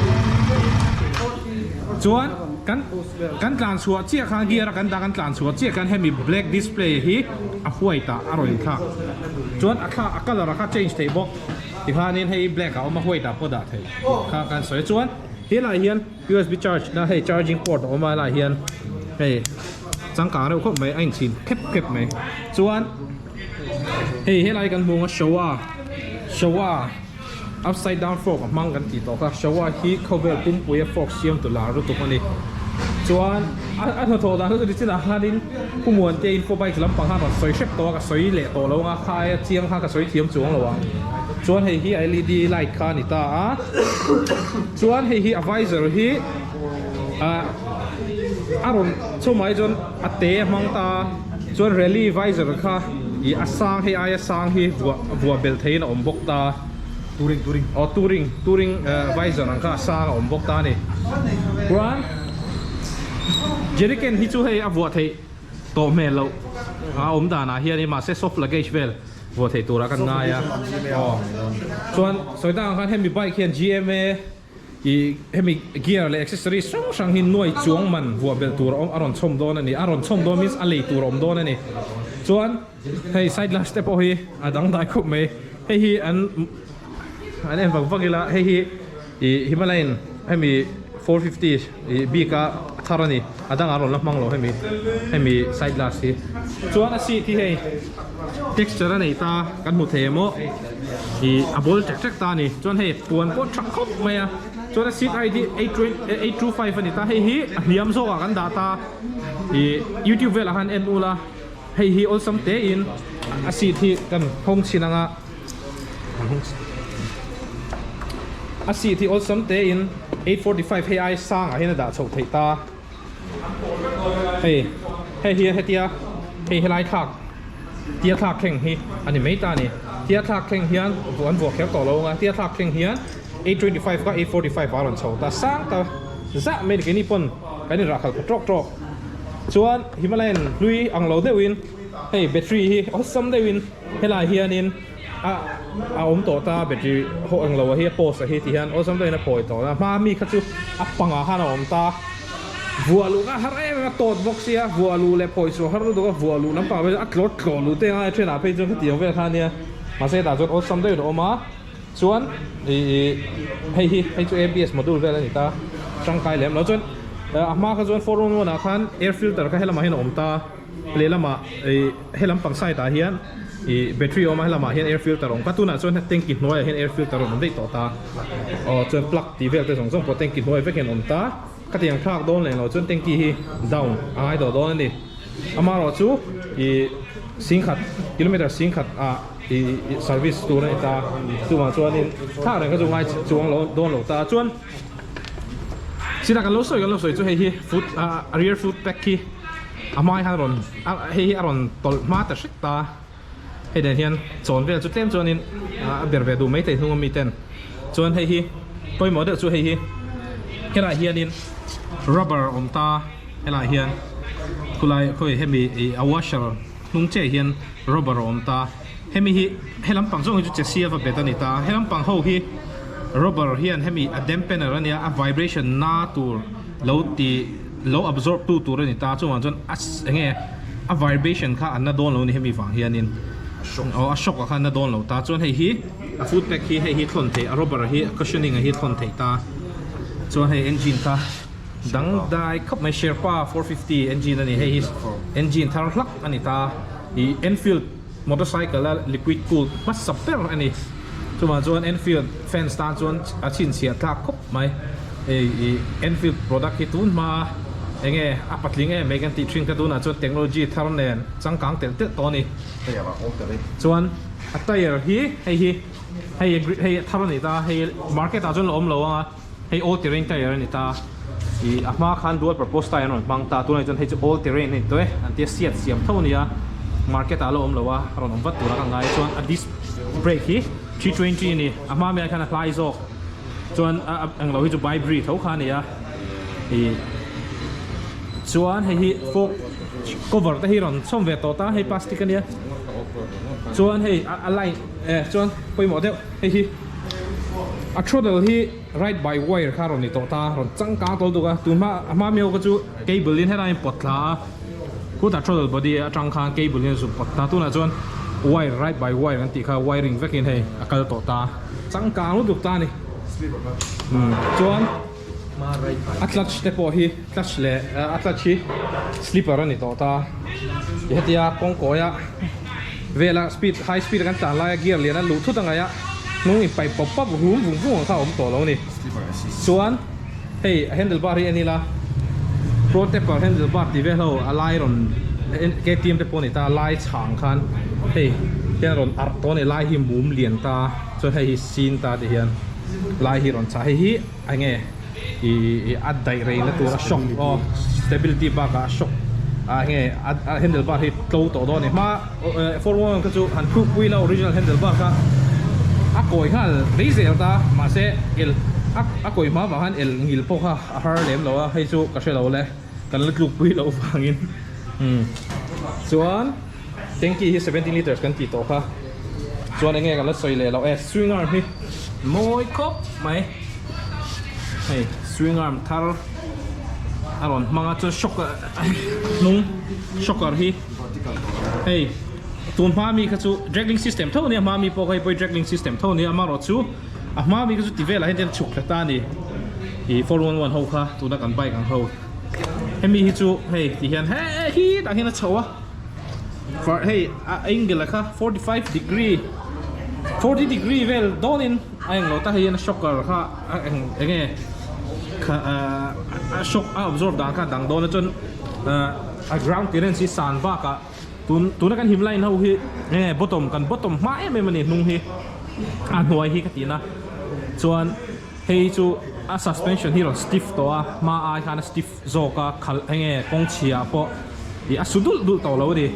chuan kan kan tlan chhuah chiah khan gear a kan dah kan tlan chhuah chiah khan hemi black display hi a white ah a rawn inthlak chuan a thla a colour a kha change theih bawk tikhanin hei black ah a awm a white ah pawh dah theih kha kan sawi a chuan helaiah hian usb charge na hei charging port a awm a helaiah hian hei changkang reuh khawp mai a inchhin khep khep mai chuan hei helai kan hmu ang a showa showa upside down fork a hmang kan tih tawh kha showa hi khawvel pumpui a fork siam tu lar lutuk a ni chuan a a hnathawh dan chu nichinah khanin Pu Muante info bike lampang khan rawn sawi hrep tawh a ka sawi leh tawh lo ang a kha aia chiang khan ka sawi thiam chuang lo ang chuan hei hi led light kha a ni ta a chuan hei hi a visor hi ah a rawn chawmah hi chuan a te a hmang ta a chuan rally visor kha ih a sang hei aia sang hi vuah vuah belh theihin a awm bawk ta Touring touring aw touring touring visor ang kha a sang a awm bawk ta a ni chuan jerrycan hi chu hei a vuah theih tawh hmel loh a awm danah hian mahse soft luggage vel vuah theih turah kan ngai a aw chuan sawi tak ang khan hemi bike hian G_M_A. Ih hemi gear leh accessories hrang hrang hi nuai chuang man vuah belh tur a awm a rawn chhawm dawn a ni a rawn chhawm dawn means a lei tur a awm dawn a ni chuan hei side glass te pawh hi a dangdai khawp mai hei hi an an en vak vak ila hei hi ih Himalayan hemi 450 ih bik a thar a ni a dangah a rawn la hmang lo hemi hemi side glass hi chuan a seat hi hei texture a nei ta kan hmu thei emaw ih a bawl ṭek ṭek ta a ni chuan hei puan pawh tha khawp mai a chuan a seat height hi 8 825 a ni ta hei hi a hniam zawkah kan dah ta ih youtube velah khan en ula hei hi awlsam te in a seat hi kan hawng chhin anga a seat hi awlsam te in 845 hei ai sangah hian a dah chhoh theih ta. Hei hei hi hetia hei helai thlak tia thlak thleng hi a ni mai ta a ni tia thlak thleng hian an vuah kher tawh lo ang a tia thlak thleng hian 825 kha 845 ah a rawn chho ta sang ta zah mai a ni keini pawn kan inrah khalh pha tawk tawk chuan Himalayan hlui ang lo deuhin hei battery hi awlsam deuhin helai hianin a a awm tawh ta battery haw englo a hi a post a hi ti hian awlsam deuhin a phawi tawh a hma mi kha chu a pangah khan a awm ta vuah luh kha a har em em a tawt bawk sia vuah luh leh phawi chhuah har lutuk a vuah luh lampang ah a tlawt tlawh luh te ang a then ah phei chuan khatiang vel kha ania mahse tah chuan awlsam deuhin a awm a chuan ih hei hi hei chu abs module vel a ni ta tangkai lem lo chuan a hma kha chuan 411 ah khan air filter kha helamah hian a awm ta. Lehlamah ih helam pang side ah hian ih battery a awm a helamah hian air filter a awm ka tunah chuan tanky hnuaiah hian air filter a rawn awm daih tawh ta aw chuan plug tih vel te zawng zawng pawh tanky hnuai vek hian a awm ta khatiang thlak dawn leh lo chuan tanky hi down a ngai tawh dawn a ni amaherawh chu ih singkhat kilometer singkhat ah ih service tur a ni ta chuvang chuanin thlak reng kha chu ngai chuang lo dawn lo ta chuan sila kan lo sawi kan lo sawi chu hei hi foot ah rear foot pack hi. A hmai hian rawn hei hi a rawn tawlh hma ta hret ta hei nen hian chawn vel chu tlem chuanin a ber ve duh maithei hnung ami ten chuan hei hi pawimawh deuh chu hei hi helaiah hianin rubber a awm ta helaiah hian khulai khawi hemi ih a washer hnung chiah hian rubber a awm ta hemi hi helam pang zawng hi chu che sia va bet a ni ta helam pang ho hi rubber hian hemi a dampener a nia a vibration na tur lo ti lo absorb tu tur a ni ta chungah chuan a enge a vibration kha an na dawn lo a ni hemi vang hianin aw a shock ah khan na dawn lo ta chuan hei hi a foot pack hi hei hi thlawn theih a rubber hi a cushioning a hi thlawn theih ta chuan hei engine kha dangdai khawp mai Sherpa 450 engine a ni hei hi engine thar hlak a ni ta ih Enfield motorcycle a liquid cooled hmasa ber a ni chuvang chuan Enfield fans tan chuan a chhinchhiah tlak khawp mai hei ih Enfield product hi tun hma enge a patling em mai kan tih thin kha tunah chuan technology thar nen changkang telh telh tawh a ni chuan a tyre hi hei hi hei hei a thar a ni ta hei market ah chuan la awm lo ang a hei all terrain tyre a ni ta ih a hma khan dual purpose tyre an rawn hmang ta tunah chuan hei chu all terrain a ni tawh e an tia siat siam tho a ni a market ah la awm lo a a rawn awm vat tur a ka ngai chuan a disc brake hi 320 a ni a hma mai ah khan a hlai zawk chuan a englo hi chu bybri tho kha a ni a ih chuan hei hi fork cover te hi rawn chhawm ve tawh ta hei plastic a nia chuan hei a line eh chuan pawimawh deuh hei hi a throttle hi ride by wire kha rawn ni tawh ta rawn changkang tawl duk a tun hma a hma mi ho kha chu cable in helai in pawt thla a khutah throttle body atang khan cable in a zuk pawt ta tunah chuan wire ride by wire an tih kha wiring vekin hei a kal tawh ta changkang lutuk ta a ni chuan a clutch te pawh hi clutch leh a clutch hi slipper a ni tawh ta hetia kawng kawia vela speed high speed a kan tlan laia gear lian a luh thut a ngaih a hnung in paih pawp pawp rum vung vung ang kha a awm tawh lo a ni chuan hei handle bar hi en ila pro taper handle bar tih vel ho a lai rawn ktm te pawh a ni ta lai chhang khan hei hian rawn arh tawh a ni lai hi mum lian ta chuan hei hi sin ta ti hian lai hi rawn chah hei hi enge ih a daih rei na tur a shock aw stability bakah a shock ah enge a handle bar hi tlo tawh dawn a ni hma 411 kha chu han thluk pui ila original handle bar kha a kawi nghal mai zel ta mahse el a kawi hma vang khan el ngil pawh kha a har lem lo a hei chu ka hre lo le kan la tluk pui loh vangin chuan tanky hi 17 liters kan tih tawh kha chuan enge kan la sawi leh loh e swing arm hi mawi khawp mai. Hei swing arm thar a rawn hmang a chuan shock hnung shocker hi hei tun hma mi kha chu dragging system tho a nia hma mi pawh kha hei pawh hi dragging system tho a nia amaherawh chu a hma mi kha chu ti velah hian chhuk thla ta a ni ih 411 ho kha tuna kan bike ang ho hemi hi chu hei ti hian he hi tah hian a chho a hei a angle kha 45 degree 40 degree vel dawnin A englo tak hian shocker kha a eng enge kha a shock a absorb dan kha a dang dawn a chuan a ground clearance hi san bakah tun tuna kan him line ho hi enge bottom kan bottom hma em em a ni hnung hi a hnuai hi ka tihna chuan hei chu a suspension hi rawn stiff tawh a hma ai khan a stiff zawk a khalh enge kawng chhia pawh ih a su dulh dulh tawh lo a ni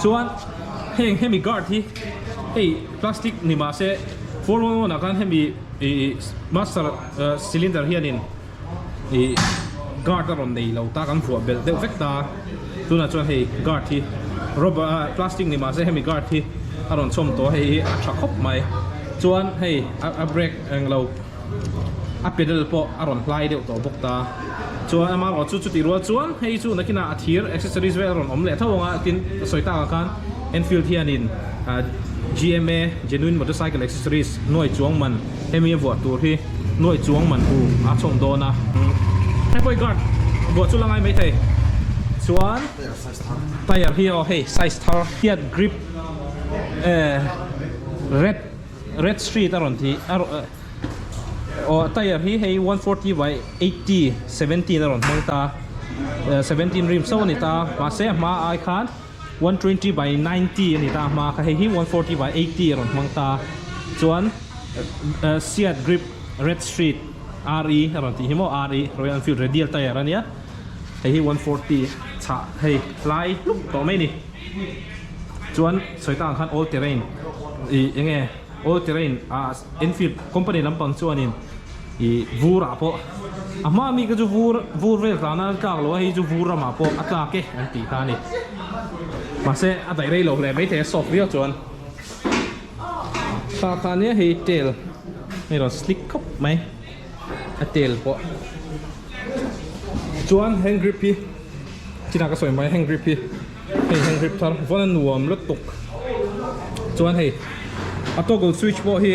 chuan heng hemi guard hi hei plastic ni mah se 411 ah khan hemi ih master cylinder hianin ih guard a rawn nei lo ta kan vuah belh deuh vek ta tunah chuan hei guard hi rubber ah plastic ni mah se hemi guard hi a rawn chhawm tawh a hei hi a tha khawp mai chuan hei a brake englo. A pedal pawh a rawn hlai deuh tawh bawk ta. Chuan amaherawh chu chutih rual chuan hei chu nakinah a thir accessories vel a rawn awm leh tho ang a, tin ka sawi tak ang khan Enfield hianin GMA, Genuine Motorcycle Accessories, nuai chuang man hemi a vuah tur hi nuai chuang man hu a chhawm dawn a. Hei pawh hi guard vuah chu la ngai maithei. Chuan tyre hi aw hei size thar hian grip red. Red Street a rawn ti a aw tyre hi hei 140 by 80 17 a rawn hmang ta 17 rim so a ni ta mahse a hma ai khan 120 by 90 a ni ta a hma kha hei hi 140 by 80 a rawn hmang ta chuan Seat Grip Red Street RE a rawn tih hi maw RE Royal Enfield radial tyre a nia hei hi 140 chhah hei hlai hluk tawh mai a ni. Chuan sawi tak ang khan all terrain ih eng nge all terrain ah Enfield company lampang chuanin ih vur ah pawh a hma ami kha chu vur vur vel tlana a tlak lo a hei chu vur ramah pawh a tlak e an tih kha a ni mahse a daih rei lo hle maithei a soft viau chuan tah kha nia hei tail hei rawn slick khawp mai a tail pawh chuan hand grip hi Chinah ka sawi mai hand grip hi hei hand grip thar vawn a nuam lutuk chuan hei a toggle switch pawh hi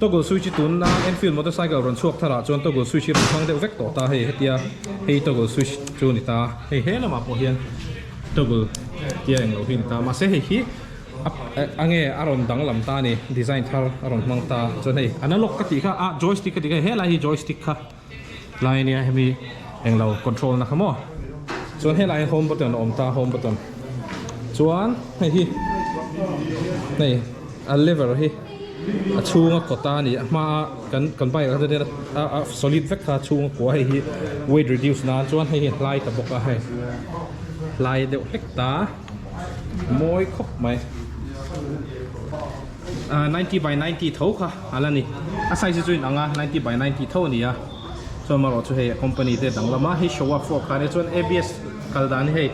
toggle switch hi tuna Enfield motorcycle rawn chhuak tharah chuan toggle switch hi rawn hmang deuh vek tawh ta hei hetia hei toggle switch chu ni ta hei he lamah pawh hian toggle tia englo hi ni ta mahse hei hi a nge a rawn danglam ta a ni design thar a rawn hmang ta chuan hei analog ka tih kha ah joystick ka tih kha helai hi joystick kha. Lai ania hemi englo control na kha maw chuan helai home button a awm ta home button chuan hei hi hei a lever hi a chhunga kawta a ni a hma a kan kan bike ah khan a a solid vek kha a chhunga kua hei hi weight reduce nan chuan hei hi a hlai ta bawk a hei hlai deuh hlek ta mawi khawp mai. 90 by 90 tho kha a la ni a size hi chu in ang a 90 by 90 tho a ni a chuan marawh chu hei a company te dang lama hei show a fork kha ania chuan abs kal dan hi hei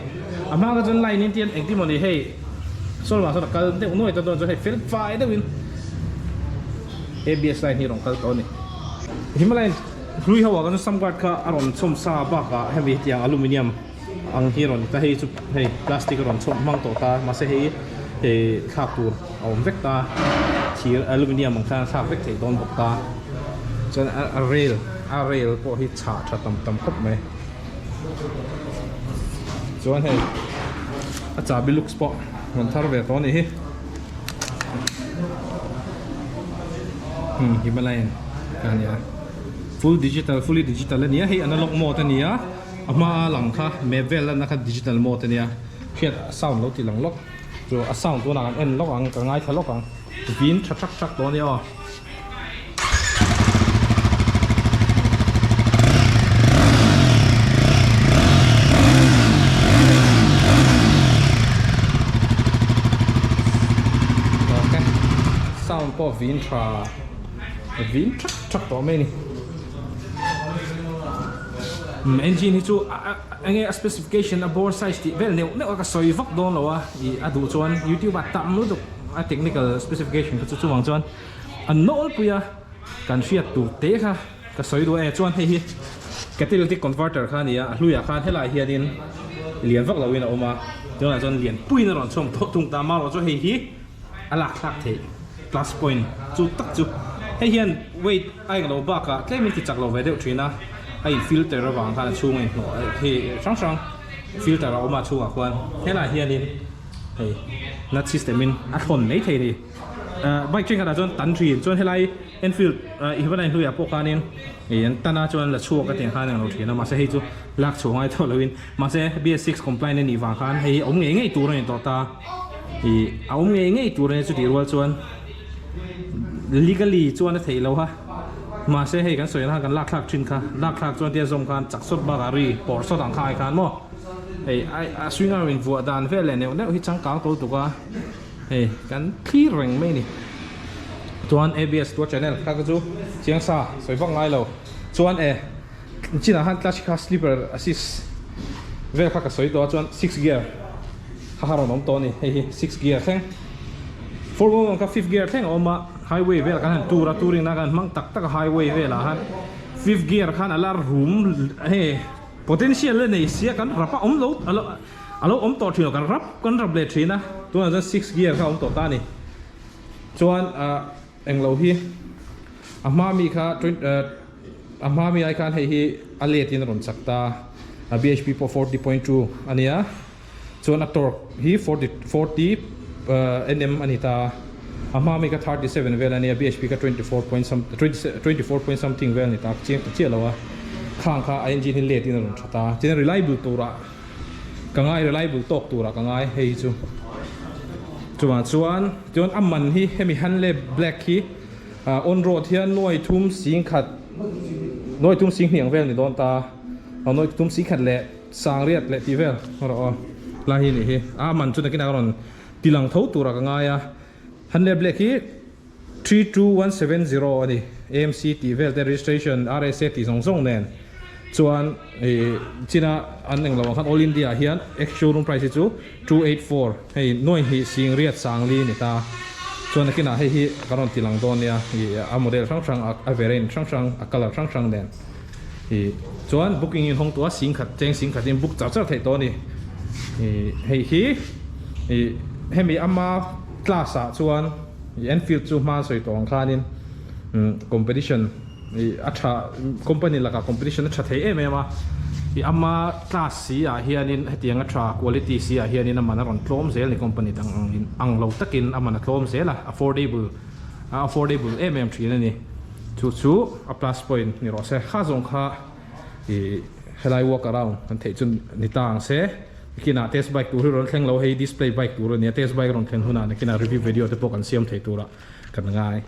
a hma kha chuan line in tian engtin mawni hei saw lamah sawn a kal deuh nuai ta dawn chuan hei fel fai deuhin abs line hi a rawn kal tawh a ni Himalayan hlui ho ah khan sam guard kha a rawn chhawm sa bakah hemi hetiang aluminium ang hi rawn ta hei chu hei plastic a rawn chhawm hmang tawh ta mahse hei hei thlak tur a awm vek ta thir aluminium ang khan a thlak vek theih dawn bawk ta chuan a rail a rail pawh hi chhah tha tam tam khawp mai chuan hei a chahbi looks pawh rawn thar ve tawh a nih hi Himalayan a nia full digital fully digital a nia hei analog mode a nia. A hma lang kha map vel lanna kha digital mode a nia hriat sound lo tih lang lawk chu a sound tunah kan en lawk ang ka ngaithla lawk ang vin tha thak thak tawh a nia aw. Ok sound pawh vin tha vin thak thak tawh mai a ni. Engine hi chu enge a specification a bore size tih vel neuh neuh a ka sawi vak dawn lo a ih a duh chuan youtube ah tam lutuk a technical specification kha chu chuvang chuan a nawlpui a kan hriat tur te kha ka sawi duh e chuan hei hi. Catalytic converter kha a ni a, a hluiah khan helaiah hianin lian vak loin a awm a, tunah chuan lian puiin a rawn chhawm tawh thung ta. Amaherawhchu chu hei hi a lak thlak theih plus point chu tak chu hei hian weight a englo bakah tlemin ti chak lo ve deuh thin a, a in filter avang khan a chhung a inhnawh hi hrang hrang filter a awm a chhungah khuan helaiah hianin hei nut system in a thlawn mai thei a ni. Bike thenkhatah chuan tan thin chuan helai Enfield i hmanai hnuaiah pawh khanin ih an tan a chuan la chhuak a tiang khan englo thin a mahse hei chu lak chhuah ngai tawh loin mahse BS6 compliant a nih vang khan hei hi a awm ngei ngei tur a ni tawh ta ih a awm ngei ngei tur a ni chutih rual chuan legally chuan a theih loh a mahse hei kan sawi ang khan kan lak thlak thin kha lak thlak chuan tia zawm khan chak sawt bakah ri pawr sawt ang kha ai khan maw hei a swing arm invuah dan vel leh neuh neuh hi changkang tawh lutuk a. Hei kan thlir reng mai a ni. Chuan ABS tua channel kha ka chu chiang sa sawi vak ngai lo. Chuan e chinah khan clutch kha slipper assist vel kha ka sawi tawh a chuan six gear kha kha rawn awm tawh a ni. Hei hi six gear thleng 411 kha fifth gear thleng a awm a highway vel kan han tour a touring na kan hmang tak tak a highway velah khan fifth gear khan a la rum hei potential la nei sia kan rap a awm lo A lo awm tawh thin lo, kan rap kan rap leh thin a, tunah chuan six gear kha a awm tawh ta a ni. Chuan ah englo hi a hma mi kha a hma mi ai khan hei hi a let in a rawn chak ta a, bhp pawh 40.2 a nia, chuan a torque hi 40 40 nm a ni ta a, a hma mi kha 37 vel a nia, bhp kha 24 point some 24 point something vel a ni ta, ka chiang ta chiah lo a, khang kha a engine hi let in a rawn tha ta, chuan reliable turah. Ka ngai reliable tawk turah ka ngai hei hi chu. Chuvang chuan chuan a man hi hemi Hanle Black hi on road hian nuai thum sing khat nuai thum sing hniang vel ni dawn ta a nuai thum sing khat leh sang riat leh tih vel erawh aw lai hi nih hi a man chu nakinah ka rawn ti lang tho turah ka ngai a Hanle Black hi 32170 a ni. AMC tih vel te registration RSA tih zawng zawng nen chuan ih china an englo ang khan all India ah hian ex showroom price hi chu 284 hei nuai hnih sing riat sang li a ni ta. Chuan nakinah hei hi kan rawn ti lang dawn nia ih a model hrang hrang a variant hrang hrang a colour hrang hrang nen ih chuan booking in hawng tawh a sing khat cheng sing khat in book char char theih tawh a ni. Ih hei hi ih hemi ama class ah chuan I Enfield chu hma sawi tawh ang khanin competition i a tha company lakah competition a tha thei em em a, i ama class si ah hianin hetiang a tha quality si ah hianin a man a rawn tlawm zel ni company dang ang in ang lo takin a man a tlawm zel a affordable a affordable em em thin a ni chu chu a plus point ni rawh se kha zawng kha i helai walk around kan theih chu ni ta ang se. Nakinah test bike tur hi rawn thleng lo hei display bike tur a nia test bike rawn thlen hunah nakinah review video te pawh kan siam thei turah kan ngai.